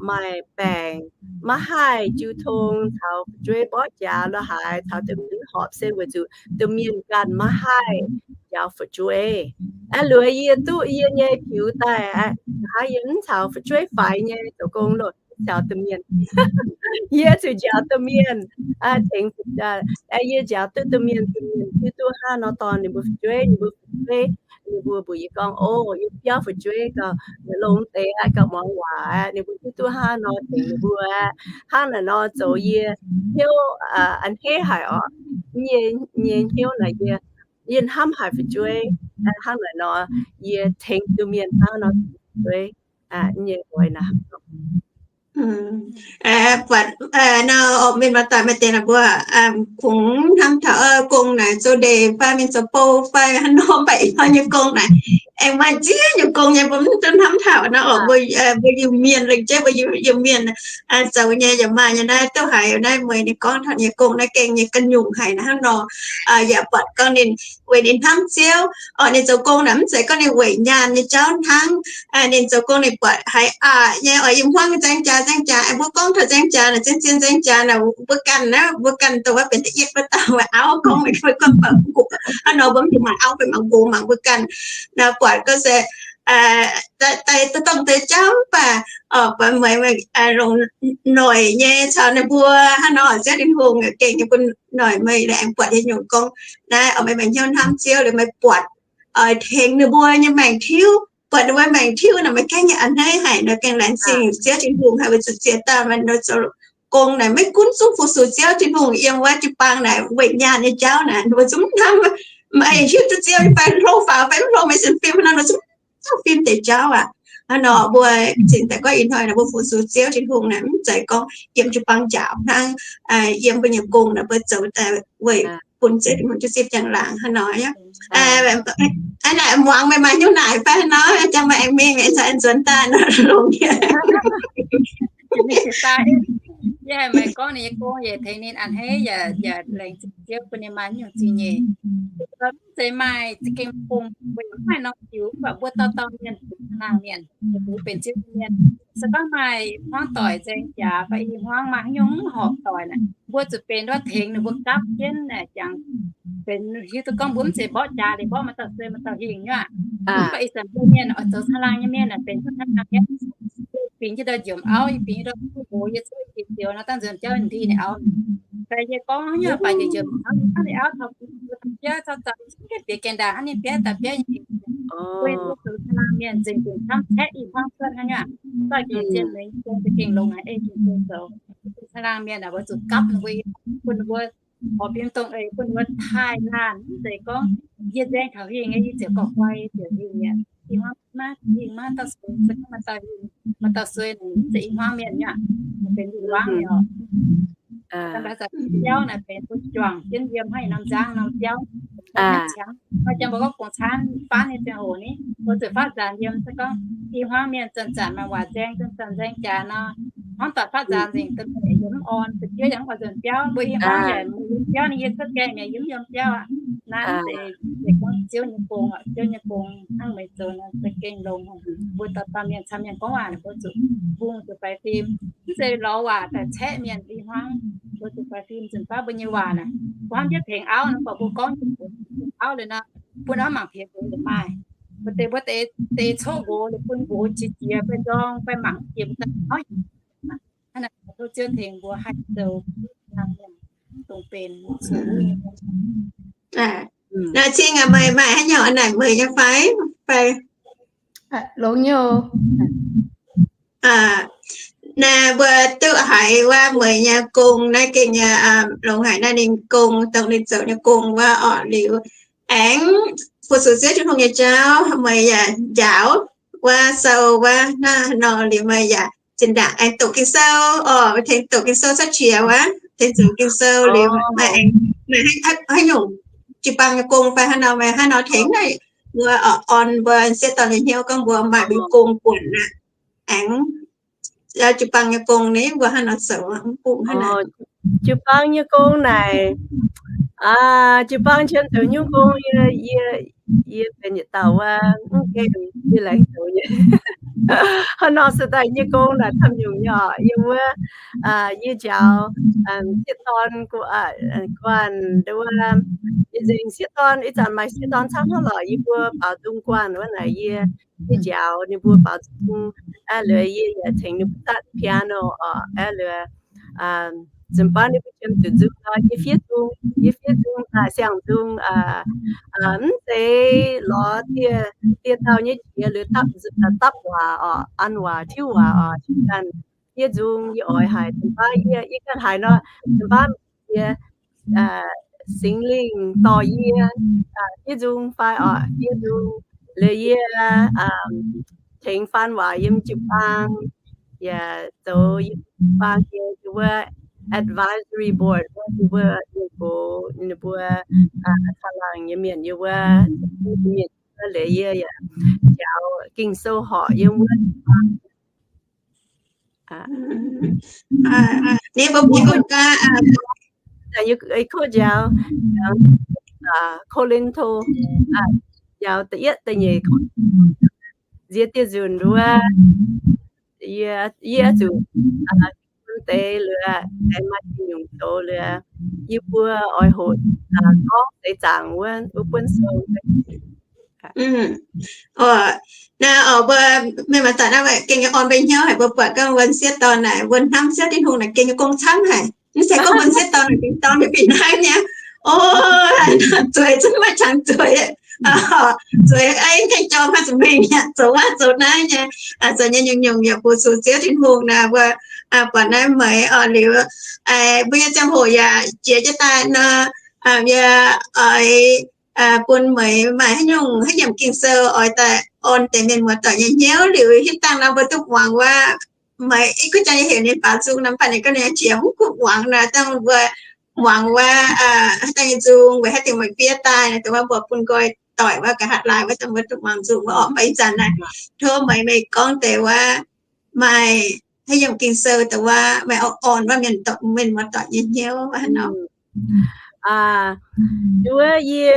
maaih baengc, maiv haih jiu tong caux fu'jueiv mborqv jaax la'haaix, caux domh mienh horpc se weic zuqc domh mienh ganh maiv haih njaaux fu'jueiv. Aa, liuz yie duqv yie nyei tiux daaih aqv, yie mv caux fu'jueiv faix nyei zoux gong loh, caux domh mienh. Yie zuqc njaaux domh mienh, tengx, yie njaaux duqv domh mienh, domh mienh hiuv duqv hnangv nor dorh ninh mbuo fu'jueiv, ninh mbuo fu'jueiv, ninh mbuo mbuox yie gorngv, o, yie biauv fu'jueiv gauh longx deix aqv, gauh muangx waac aqv, ninh mbuo hiuv duqv hnangv nor tengx ninh mbuo aqv. Hnangv naaic nor zoux yie hnyouv a'hneiv haic orqc. Yie nyei hnyouv naaic yie, yie hnamv haic fu'jueiv. Hnangv naaic nor yie tengx domh mienh hnangv nor fu'jueiv nyei oix naaic. Buatc nor, mienh maaih doic maaih deix naaic mbuo kungx hnamv taux gong naaic zoux ndeic fai mienh zoux bou fai haaix nor, mv baac ih hnoi nyei gong naaic aengx maaih ziex nyungc gong nyei mbuo mv duqv hnamv taux nor orqc. Mbuo, mbuo Iu-Mienh lengc jeiv mbuo Iu-Mienh zoux nyei yaac maaih nyei naaiv, duqv haiz naaiv mueiz ninh gorngv taux nyei gong naaiv gengh nyei ga'nyungc haic naaiv hnangv nor. Yaac buatc gorngv ninh weic ninh hnamv Ziouv orqc, ninh zoux gong naaic mv zeiz gorngv ninh weic nyaanh nyei jauv hnangv. Ninh zoux gong ninh buatc haiz aqc nyei orqc, yiem hmuangv nzaeng jaax nzaeng jaax, mbuo gorngv taux nzaeng jaax naaic, zien-zien nzaeng jaax naaic, mbuo ganh naaiv, mbuo ganh dongh wuov benx da'yietv wuov dauh maaih auv gorngv, mbuo gorngv baac mbuo hnangv nor mbuo mv maaih auv fai mangc nqox mangc mbuo ganh. Naaiv buatc gorngv se daaih dongh deix jauv mv baac buatc meih longc noic nyei caux ninh mbuo hnangv nor, Ziouv Tin-Hungh gengh nyei bun noic meih aengx buatc nyei nyungc gorngv naaiv, meih maaih hnyouv hnamv Ziouv liuz meih buatc tengx ninh mbuo nyei maengc tiuv, buatc ninh mbuo maengc tiuv naaic meih gengh nyei a'hneiv haic nor, gengh laengz zingh Ziouv Tin-Hungh haic weic zuqc ziex dauh meih nor zoux gong naaic maiv gunv zungv fu-sux Ziouv Tin-Hungh yiem wuov jiu-baang naaic weic nyaanh nyei jauv naaic, ninh mbuo zungv hnamv meih hiuv duqv Ziouv fai hlo faaux fai mv hlo, meih sienx fim nor, ninh mbuo zungv fim deix jauv aqv. Hnangv nor mbuo cingx daaih gorngv ih hnoi naaic mbuo fu-sux Ziouv Tin-Hungh naaic, mv zeiz gorngv yiem jiu-baang njaaux hnangv, yiem mbuo nyei gong naaic mbuo zoux daaih weic bun Ziouv Tin-Hungh jiu zipv njang laangc hnangv nor. Aa, naaic muangx meih maaih nyungc naaic fai hnangv nor, jangx meih aengx mingh, aengx nzuonx daaih nor longx nyei. Yie haiz meih gorngv ninh nyei gong yaac tengx ninh a'hneiv yaac, yaac laengz zingh Ziouv bun ninh maaih nyungc zingh nyeic. Mv zeiz maaih za'gengh gong, mbuo yaac mv maaih norm diuc, mv baac mbuo dauh dauh mienh, laangh mienh, mbuo benx Ziouv nyei mienh, se gorngv maaih hmuangv doic nzaeng jaax fai i hmuangv maaih haaix nyungc mv horpc doic naaic, mbuo zuqc benx ndortv tengx ninh mbuo gapv jienv naaic, jangx benx hiuv duqv gorngv mbuo mv zeiz mborqv jaax liuz mborqv maaih dauh sueih maaih dauh hingh nyei aqv. Mv baac ih zanc mbuo mienh oix zoux caangh laangh nyei mienh naaic, benx caangh laangh nyei. Bingx jienv ndau njiec auv, bingx ndau duqv nqox, yie cuotv i jiex zioux nor dangh nzuonx biauv ndie ninh auv. Fai yie gorngv nyei baac njiec njiec auv, ninh auv taux biauv caux zanc bieqc gaengh ndaangc hnangv ninh biauv daaih biauv nyei. Mbuo zoux caangh laangh mienh nzengc nzengc camv caeqv i hmuangv cuotv hnangv nyei aqv. Zorqv njiec zien mueiz gong za'gengh longx haic, ei jiex zoux. Caangh laangh mienh aah, mbuo zuqc gapv ninh mbuo, bun ninh mbuo horpc fim dongh eix, bun ninh mbuo taaih laanh, mv zeiz gorngv yie nzaeng taux hingh nyei, yie ziouc gorngv guai, yie ziouc hingh mi'aqv. I hmuangv maiv hingh, maiv dauh sueih, se gorngv maaih dauh hingh, maaih dauh sueih naaic, mv zeiz i hmuangv mienh nyei aqv. Ninh benx ninh hmuangv nyei oc. Dangh mbuo zanc biauv naaic benx mbuo juangc jienv yiem hnangv norm nzangv norm biauv, maiv ciangv. Maaih jangx mbuo gorngv gong-caanv faanv nyei ziangh hoc ni, mbuo zuqc faatv nzaanx yiem, se gorngv i hmuangv mienh zanc-zanc maaih waac nzaeng, zanc-zanc nzaeng jaax nor, hnangv doic faatv nzaanx nzengc, da'mienh yaac mv orn, da'juov yaac mv oix nzuonx biauv. Mbuo i hmuangv yaac mv yiem biauv, ninh yie cuotv gaengh yaac yie mv yiem biauv aqv. Naaiv deix, deix gorngv Ziouv nyei gong, Ziouv nyei gong hnangv meih zoux nor za'gengh longx. Mbuo dauh dauh mienh camv mienh gorngv waac naaic, mbuo zuqc mbungh zuqc faix fim. Mv zeiz lorz waac daaih caeqv mienh i hmuangv. Mbuo zuqc faix fim nzunc baav mbuo nyei waac naaic, mbuo hnamv jienv tengx auv nor, mv baac mbuo gorngv tengx auv liuz nor, bun auv mangc piex nqox liuz maaih. Mbuo deix, mbuo deix, deix coqv nqox liuz bun nqox qiex jiez fai nzorng fai mangc jiex mbuo daaih auv. Hnangv naaic tov Ziouv tengx mbuo haih zoux dongh benx zuqc. Naaiv cingx meih maaih haaix nyungc naaic meih nyei fai? Fai longx nyei. Naaiv mbuo duqv haiz wuov meih nyei gong naaiv gengh nyei longx haic. Naaiv ninh gong dongh ninh zoux nyei gong wuov orqc liuz, aengx fu-sux Ziouv Tin-Hungh nyei jauv meih yaac njaaux wuov sou wuov hnangv nor liuz meih yaac zinh ndaangc aengx doqc Ging-Sou orqc, tengx doqc Ging-Sou cuotv qiex wuov, tengx zoux Ging-Sou liuz meih aengx, meih haaix nyungc jiu-baang nyei gong fai haaix nor, meih haaix nor tengx naaiv mbuo orn mbuo sieqv dorn nyei hnyouv gorngv mbuo maaih mbuo gong buonc aqv. Aengx jiu-baang nyei gong ni mbuo haaix nor zoux mv bungx hnangv naaic. Jiu-baang nyei gong naaic, jiu-baang qiemx zoux nyungc gong, yie, yie benx yietc dauh wuov mv gaengh yie laengz zoux nyei. Hnangv nor se daaih nyei gong naaic camv nyungc nyei orqc. Yie wuov, yie njaaux sieqv dorn guanh nduov, yie nzengc sieqv dorn, ih zanc maaih sieqv dorn camv hnangv lorqc, yie mbuo baaux nzung guanh wuov naaic yie, yie njaaux ninh mbuo baaux nzung. Aa, liuz yie yaac tengx ninh mbuo zatv piano orqc. Aa, liuz nzunc baav ninh mbuo qiemx zuqc nzung nor, yie fiev nzung, yie fiev nzung daaih siang nzung, mv zeiz lorz dieh, dieh dauh nyei qiex liuz dapv, dapv waac orqc, an waac tiuv waac orqc, ganh fiev nzung yie oix haic. Nzunc baav yie, yie ganh haiz nor, nzunc baav yie, Singx Lingh dorh yie fiev nzung fai orqc, fiev nzung. Liuz yie tengx faan waac yiem jiu-baang, yaac zoux yiem jiu-baang nyei wuov advisory board wuov, yie mbuo, yie mbuo, ninh mbuo caangh laangh nyei mienh yie wuov, mienh liuz yie yaac njaaux Ging-Sou horc yiem wuov. Ninh mbuo, yie kov njaaux, Ko^lin^to, njaaux da'yietv da'nyeic, nziex dieh nzunc wuov, yie, yie zuqc bun deix liuz, aengx maaih zingh nyungc zoux liuz, yie mbuo oix hoqc gorngv seix zaangc wuov, wuov buonv sou. Naaiv mbuo mienh maanc daaih naaiv gengh nyei orn mbuo hnyouv haic, mbuo buatc gorngv mbuo sieqv dorn naaic, mbuo hnamv Ziouv Tin-Hungh naaic gengh nyei gong camv haic. Mv zeiz gorngv mbuo sieqv dorn naaic gengh dorn mingh fih hnangv nyei. O, zueiz zungv maiv qangx zueiz, zueiz aengx gengh jorm haaix zanc mingh nyei, zoux wuov zoux naaiv nyei, zoux nyei nyungc-nyungc yaac fu-sux Ziouv Tin-Hungh naaic, mbuo buatc naaiv meih orqc liuz, mbuo nyei ziangh hoc yaac jiex jienv daaih nor, yie oix bun meih maaih haaix nyungc haaix nyungc Ging-Sou oix daaih orn deix mienh muoz-doic nyei hnyouv liuz, hitv dangh nor mbuo duqv muangx wuov, meih i kuv jang nyei heuc ninh baaux nzung nor, mv baac ninh gorngv ninh qiex mv kuv muangx nor, dangh mbuo muangx wuov, haaix dauh nyei nzung weic haaix diuc meih fiev daaih nor, dongh wuov mbuo bun nqoi doic wuov, nqa'haav laai wuov, dongh mbuo duqv muangx nzung wuov orqc. Mv baac ih zanc naaiv tov meih, meih gorngv deix wuov maaih haaix nyungc Ging-Sou dongh wuov meih oix orn wuov mienh, mienh muoz-doic nyei hnyouv wuov hnangv nor. Nduov yie,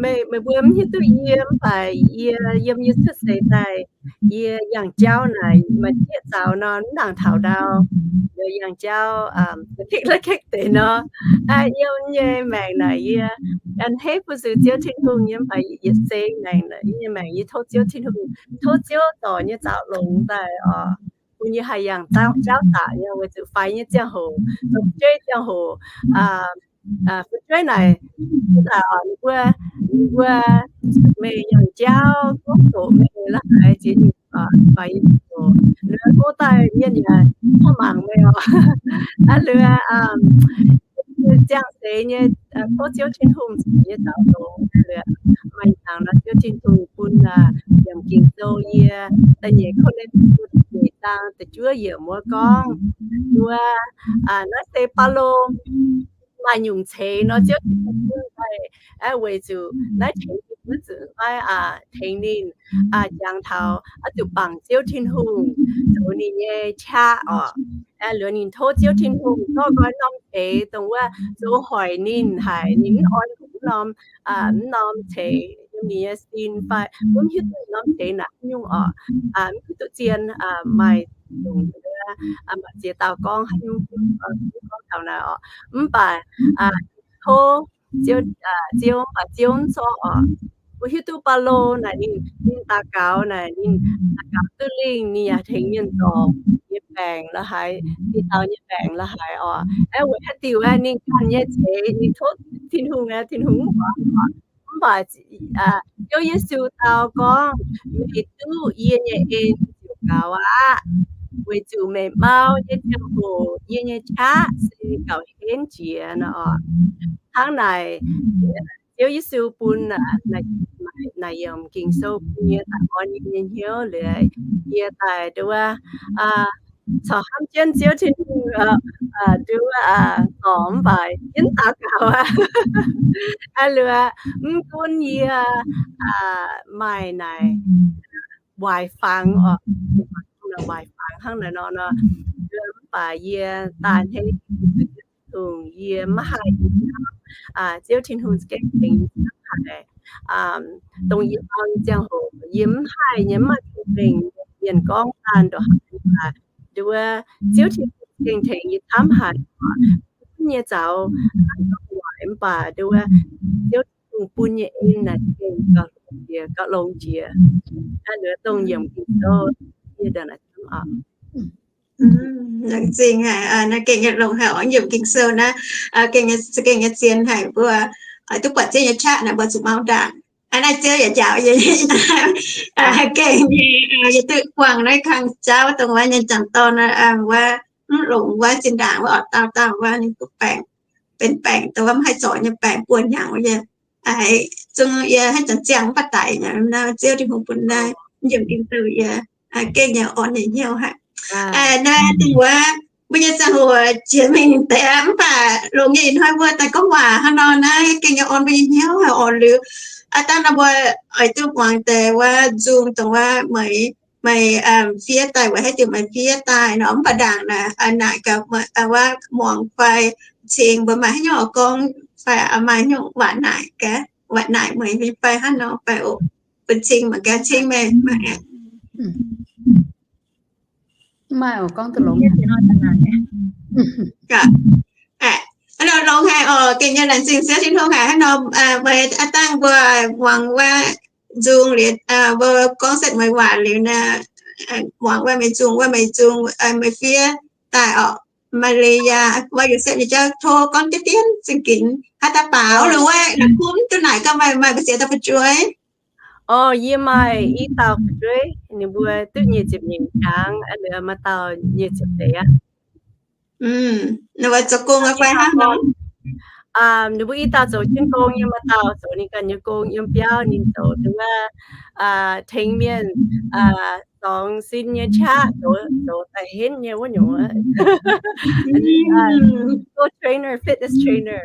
meih mbuo mv hiuv duqv yie, mv baac yie yiem yie cuotv seix daaih, yie yangh jauv naaic maaih zieqv zaux nor, mv nangc taux ndau, yangh jauv dikv la'kekv deix nor. Yiem nyei maengc naaic yie ganh heiv bun zuqc Ziouv Tin-Hungh nyei, mv baac yietc seix maengc, yie nyei maengc yie tov Ziouv Tin-Hungh, tov Ziouv dorc nyei zaux longx daaih oc, bun yie haih yangh jauv daaih nyei, weic zuqc faix nyei ziangh hoc, fu'jueiv ziangh hoc, fu'jueiv naaic, ninh mbuo, ninh mbuo meih yangh jauv gorngv doqc meih la'haiz jiex nyungc, faix nyei ziangh hoc, ninh mbuo daaih mienh yaac mv mangc meih oc. Aa, liuz ziangh seix nyei, tov Ziouv Tin-Hungh caux nyei zaux longx. Liuz maaih hnyangx nor Ziouv Tin-Hungh bun yiemc Ging-Sou yie, da'nyeic Ko^lin^to nyeic zaang da'juov yiemc wuov gorngv, wuov, naaiv se Baulo maaih nyungc ceix nor, Ziouv Tin-Hungh bun daaih, weic zuqc naaiv tengx ninh, naaiv zuqc naaiv, tengx ninh jangx taux oix zuqc bangc Ziouv Tin-Hungh zoux ninh nyei qaqv oc. Liuz ninh tov Ziouv Tin-Hungh zorqv nqoi norm ceix dongh wuov zoux hoic ninh haic, ninh mv oix mv norm, mv norm ceix yiem ninh nyei sin fai mv hiuv duqv norm ceix naaic nyungc oc. Mv hiuv duqv zien, maaih nyungc, maaih ziex dauh gorngv haaix nyungc, gorngv taux naaic oc. Mv baac tov Ziouv, Ziouv, mv baac Ziouv mv zorqv oc. Mbuo hiuv duqv Baulo naaic ninh, ninh daux gaux naaic, ninh daux gaux duqv lingh, ninh yaac tengx mienh zorc nyei baengc la'haiz, ziex dauh nyei baengc la'haiz oc. Aeqv, weic haaix diuc aeqv, ninh ganh nyei ceix ninh tov Tin-Hungh aeqv, Tin-Hungh mv baac, mv baac Ziouv Yesu dau gorngv, meih duqv yie nyei en ziouc gaux aqv, weic zuqc meih mau nyei ziangh hoc yie nyei qaqv se gauh henv jiex nor. Hnangv naaic, Ziouv Yesu bun naaic yiemc Ging-Sou bun yie daaih orn yie nyei hnyouv liuz, yie daaih nduov, corc hnamv jienv Ziouv Tin-Hungh, nduov, zorc mv baac jienv daux gaux aqv. Liuz, mv gunv yie maaih naaic waaic fangx oc, waaic fangx hnangv naaic nor, mv baac yie daaih hneiv dongh yie maiv haih, Ziouv Tin-Hungh za'gengh tengx yie camv haic. Dongh yie mau nyei ziangh hoc yie mv haih nyei, mv maaih cong-mengh, mienh gorngv daan ndongc haaix, mv baac nduov, Ziouv Tin-Hungh za'gengh tengx yie camv haic. Gunv nyei zaux hnangv gorngv waaic mv baac nduov, Ziouv Tin-Hungh bun nyei en naaic za'gengh gauh longx jiex, gauh longx jiex. Aa, nduov dongh yiemc Ging-Sou yie ndongc naaic camv oc. Laengz zingh haic, naaiv gengh nyei longx haic oc, yiemc Ging-Sou naaiv, gengh nyei, za'gengh nyei zien haic mbuo, duqv buatc Ziouv nyei qaqv naaic mbuo zuqc mau ndaangc. Naaiv Ziouv yaac njaaux yie, gengh nyei, yie duqv buangh naaiv kang jauv dongh wuov nyei jangc dorn wuov, mv longx wuov zinh ndaangc wuov, oix dauh dauh wuov ninh duqv baengc, benx baengc dongh wuov mv haih zorc nyei baengc buo hnyangx wuov yie. Zungv yie haaix zanc ziangh mv baac daic nyei, Ziouv Tin-Hungh bun naaiv yiemc Ging-Sou yie, gengh nyei orn nyei hnyouv haic. Naaiv dongh wuov mbuo nyei ziangh hoc jiex mingh deix mv baac longx nyei ih hnoi mbuo daaih gorngv waac hnangv nor, naaiv gengh nyei orn mbuo nyei hnyouv haic oc. Liuz aa dangh nor mbuo oix duqv muangx deix wuov nzung dongh wuov meih, meih fiev daaih weic haaix diuc meih fiev daaih nor, mv baac ndaangc naaic, naaic gaax wuov muangx fai cing mbuo maaih haaix nyungc oix gorngv fai maaih haaix nyungc waac naaic gaax, waac naaic meih fai hnangv nor fai oc. Bun cing mangc gaax, cing meih. Maaih oc, gorngv duqv longx. Longx haic oc, gengh nyei laengz zingh Ziouv Tin-Hungh haic hnangv nor, meih aa dangh mbuo muangx wuov nzung liuz, mbuo gorngv setv meih waac liuz naaic, muangx wuov meih nzung, wuov meih nzung, meih fiev daaih oc. Malaysia, mbuo Yosepv nyei jauv tov gorngv diqv dien zingh ginx haaix dauh baaux longx wuov, la'kuqv duqv naaic gaax meih maaih mbu'ziex dauh fu'jueiv. Orqc, yie maaih i dauh fu'jueiv, ninh mbuo duqv nyic ziepc nyeic hnyangx, maaih dauh nyic ziepc deix aqv. Ninh mbuo zoux gong fai hnangv nor? Ninh mbuo i dauh zoux jienv gong nyei, maaih dauh zoux ninh ganh nyei gong yiem biauv, ninh zoux nduov, tengx mienh, zorngx sin nyei qaqv, zoux, zoux daaih henv nyei wuov nyungc. Go trainer, fitness trainer.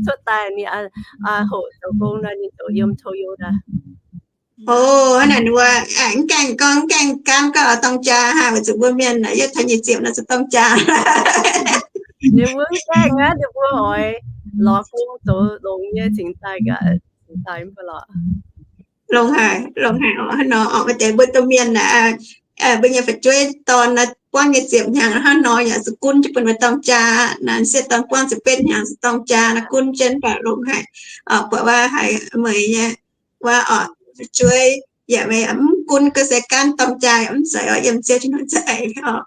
Cuotv daaih ninh hoqc zoux gong nor, ninh zoux yiem Toyota. O, hnangv naaic ninh mbuo mv gaengh gorngv, mv gaengh gaamv gorngv dorng jaa haic, weic zuqc mbuo mienh yietv taux nyic ziepc nor se dorng jaa. Ninh mbuo mv gaengh aqv, ninh mbuo oix lorz gong zoux longx nyei cingx daaih, cingx daaih mv baac lorqc. Longx haic, longx haic oc. Hnangv nor oc, maaih deix mbuo domh mienh naaic, mbuo nyei fu'jueiv dorn naaiv buangv nyei ziepc hnyangx hnangv nor yaac se gunv jienv bun mbuo dorng jaa. Naaiv sieqv dorn buangv ziepc betv hnyangx se dorng jaa, naaiv gunv jienv mv baac longx haic. Buatc wuov haiz meih nyei wuov oc, fu'jueiv yaac meih mv gunv ga'sie gaanv dorng jaa yaac mv zeiz oc, yiem Ziouv Tin-Hungh za'eix oc.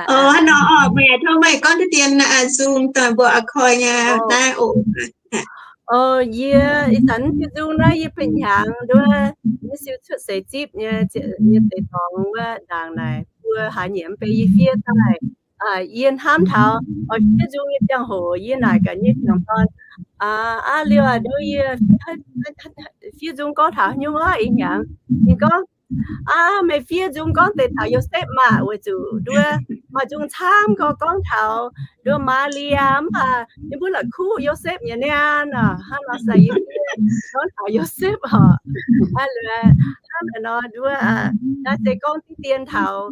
O, hnangv nor oc, meih tov meih gorngv deix dien nzung daaih mbuo a'koiv nyei naaiv oc. O, yie ih zanc mv diuh nzung naaiv yie benx hnyangx nduov, yie siou cuotv seix zipv nyei, nyei deix dorngx wuov ndaangc naaic mbuo haaix nyungc mv bei yie fiev daaih. Yie hnamv taux oix fiev nzung nyei ziangh hoc yie naaic gaax nyei jangc dorn, Aa, liuz aac, nduov yie fiev nzung gorngv taux haaix nyungc oc ih hnyangx? Ninh gorngv, Aa, meih fiev nzung gorngv deix taux Yosepv maah, weic zuqc nduov maaih nzung camv gorngv, gorngv taux nduov Maa^li^yaa, mv baac ninh mbuo la'kuqv Yosepv nyei niaan oc. Hnangv nor se yie gorngv taux Yosepv oc. Aa, liuz hnangv naaic nor nduov, naaiv se gorngv diqv dien taux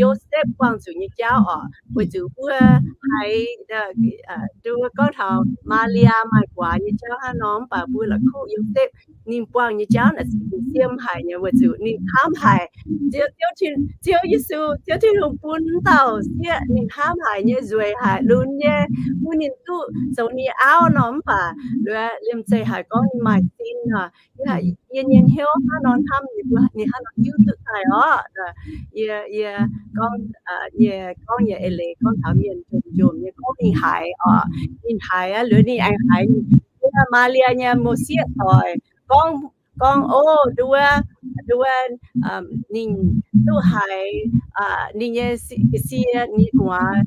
Yosepv buangh zuqc nyei jauv oc. Weic zuqc mbuo haiz nduov gorngv taux Maa^li^yaa maaih guaax nyei jauv hnangv nor, mv baac mbuo la'kuqv Yosepv ninh buangh nyei jauv naaic se ninh siem haic nyei, weic zuqc ninh hnamv haic Ziouv, Ziouv Yesu, Ziouv Tin-Hungh bun dauh sieqv ninh hnamv haic nyei, nzueic haic, lunx nyei, bun ninh duqv zoux ninh auv nor, mv baac liemh zeih haiz gorngv ninh maaih sin nor, yie nyei hnyouv hnangv nor hnamv, ninh hnangv nor hiuv duqv daaih orqc. Yie, yie gorngv, yie gorngv nyei eix leiz gorngv taux mienh njomc-njomc nyei gorngv ninh haiz orqc, ninh haiz aqv, liuz ninh aengx haiz ninh Maa^li^yaa nyei mouc sieqv doic gorngv, gorngv, O, nduov, nduov, ninh duqv haiz ninh nyei ga'sie, ninh nyei gu'nguaaz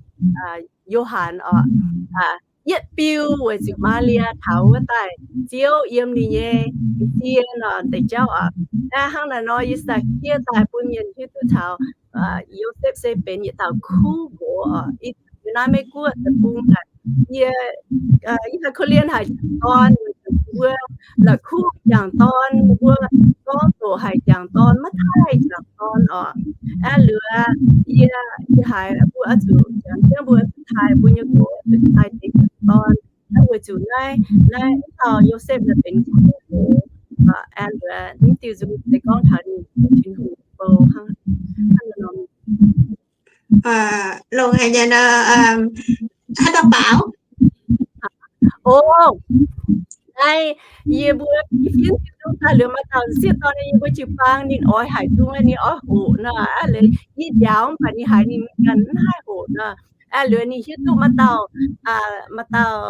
Yo^han orqc, yietv biu weic zuqc Maa^li^yaa taux wuov daaih Ziouv yiem ninh nyei ga'sie nor deix jauv oc. Hnangv naaic nor yie se daaih fiev daaih bun mienh hiuv duqv taux Yosepv se benx yietc dauh kuv nqox oc. Ih zanc naaiv Meiv Guoqv deic-bung naaic, yie, yie haiz korv-lienh haic jangc dorn, mbuo la'kuqv jangc dorn, mbuo gorngv doqc haic jangc dorn, maiv taaih jangc dorn oc. Aa, liuz yie, yie haiz mbuo oix zuqc jangx jienv mbuo taaih mbuo nyei nqox, zuqc taaih deix jangc dorn. Naaiv weic zuqc naaiv, naaiv dauh Yosepv naaiv benx kuv nqox. Aa, liuz mv diuh nzung se gorngv taux ninh Tin-Hungh bou hnangv. Longx haic nyei nor, haaix dauh baaux? O, naaiv yie mbuo fiev diuh nzung daaih liuz maaih dauh sieqv dorn, yie mbuo jiu-baang ninh oix haic nzung, ninh oix hoqc nor, aa, liuz yie njaaux mv baac ninh haiz ninh ganh mv haih hoqc nor. Aa, liuz ninh hiuv duqv maaih dauh, maaih dauh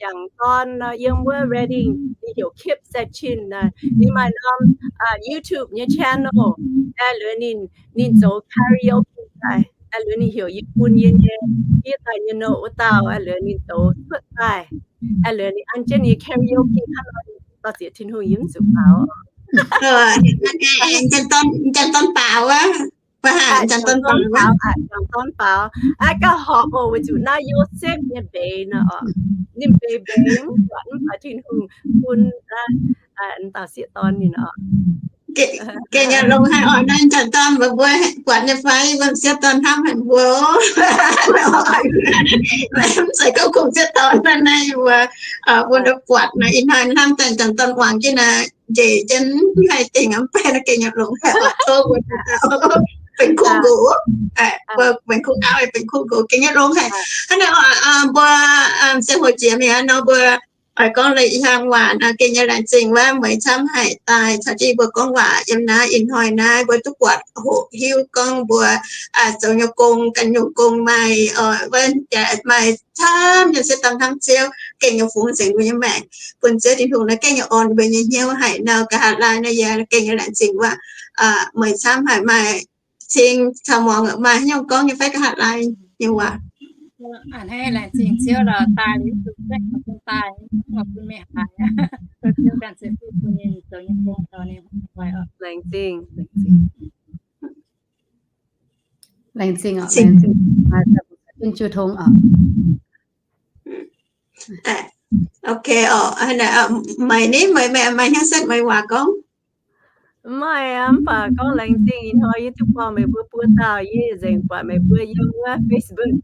jangc dorn nor, yiem wuov Redding, ninh heuc Kip Sechin nor, ninh maaih norm YouTube nyei channel. Aa, liuz ninh, ninh zoux karaoke daaih. Aa, liuz ninh heuc yie bun yie nyei fiev daaih nyei nouh wuov dauh, aa, liuz ninh zoux cuotv daaih. Aa, liuz ninh an jienv ninh karaoke hnangv nor, dorh zieqc Tin-Hungh yie mv zuqc baaux. Jangc dorn baaux aqv. Jangc dorn baaux, jangc dorn baaux. Aa, gauh horpc oc, weic zuqc naaiv Yosepv nyei mbeix nor oc. Ninh mbeix mbeix mv buatc, mv baac Tin-Hungh bun naaiv dauh sieqv dorn ninh oc. Gengh nyei longx haic oc, naaiv jangc dorn mbuo, mbuo buatc nyei fai, mbuo sieqv dorn hnamv haic mbuo. Mv zeiz gorngv kungx sieqv dorn naaiv, naaiv mbuo, mbuo buatc naaiv ih hnoi hnamv daaih jangc dorn wangc jienv naaiv, njiec jienv haih dingc mv bei naaiv gengh nyei longx haic oc. Tov mbuo benx kuv nqox, mbuo benx kuv auv benx kuv nqox gengh nyei longx haic. Hnangv naaiv mbuo ziangh hoc jiex mingh nor mbuo oix gorngv la'hlang waac nor gengh nyei laengz zingh wuov meih camv haic daaih caux jienv mbuo gorngv waac yiem naaiv ih hnoi naaiv, mbuo duqv buatc hoqc hiuv gorngv mbuo zoux nyei gong, ganh nyungc gong maaih, maaih camv nyei sieqv dorn hnamv Ziouv, gengh nyei fungx nzengc mbuo nyei maengc, bun Ziouv Tin-Hungh naaiv gengh nyei orn mbuo nyei hnyouv haic nor. Nqa'haav laai naaiv yie gengh nyei laengz zingh wuov meih camv haic, maaih cing caux muangx maaih haaix nyungc gorngv nyei fai nqa'haav laai nyei waac. A'hneiv laengz zingh Ziouv lorqc, daaih liuz zuqc gaengh bun daaih, bun meih haiz. Tov Ziouv ganh ceix fuqv bun ninh zoux nyei gong taux ninh oix oc. Laengz zingh, laengz zingh. Laengz zingh oc, laengz zingh. Maaih deix mbuo junh jiu tong oc. Ok oc, meih ni, meih, meih, meih hnyangx setv meih waac gorngv? Mv maaih aqv, mv baac gorngv laengz zingh ih hnoi yie duqv buangh meih mbuo buo dauh, yie nzengc buatc meih mbuo yiem wuov Facebook,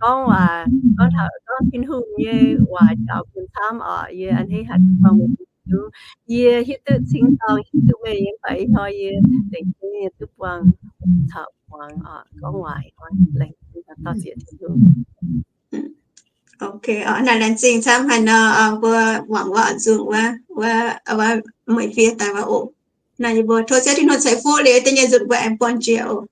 gorngv waac, gorngv taux, gorngv Tin-Hungh nyei waac njaaux bun camv oc. Yie a'hneiv haih duqv buangh meih mbuo hiuv. Yie hiuv duqv cing-dorngh hiuv duqv meih, mv baac ih hnoi yie nzengc jienv duqv buangh caux muangx oc, gorngv waac oc. Laengz zingh, dorh zieqc Tin-Hungh. Ok, naaiv laengz zingh camv haaix nor, mbuo mangc wuov oix nzunc wuov, wuov, wuov mueic fiev daaih wuov oc. Naaiv yie mbuo tov Ziouv Tin-Hungh ceix fuqv liuz da'nyeic nzunc mbuo aengx buangh jiex oc.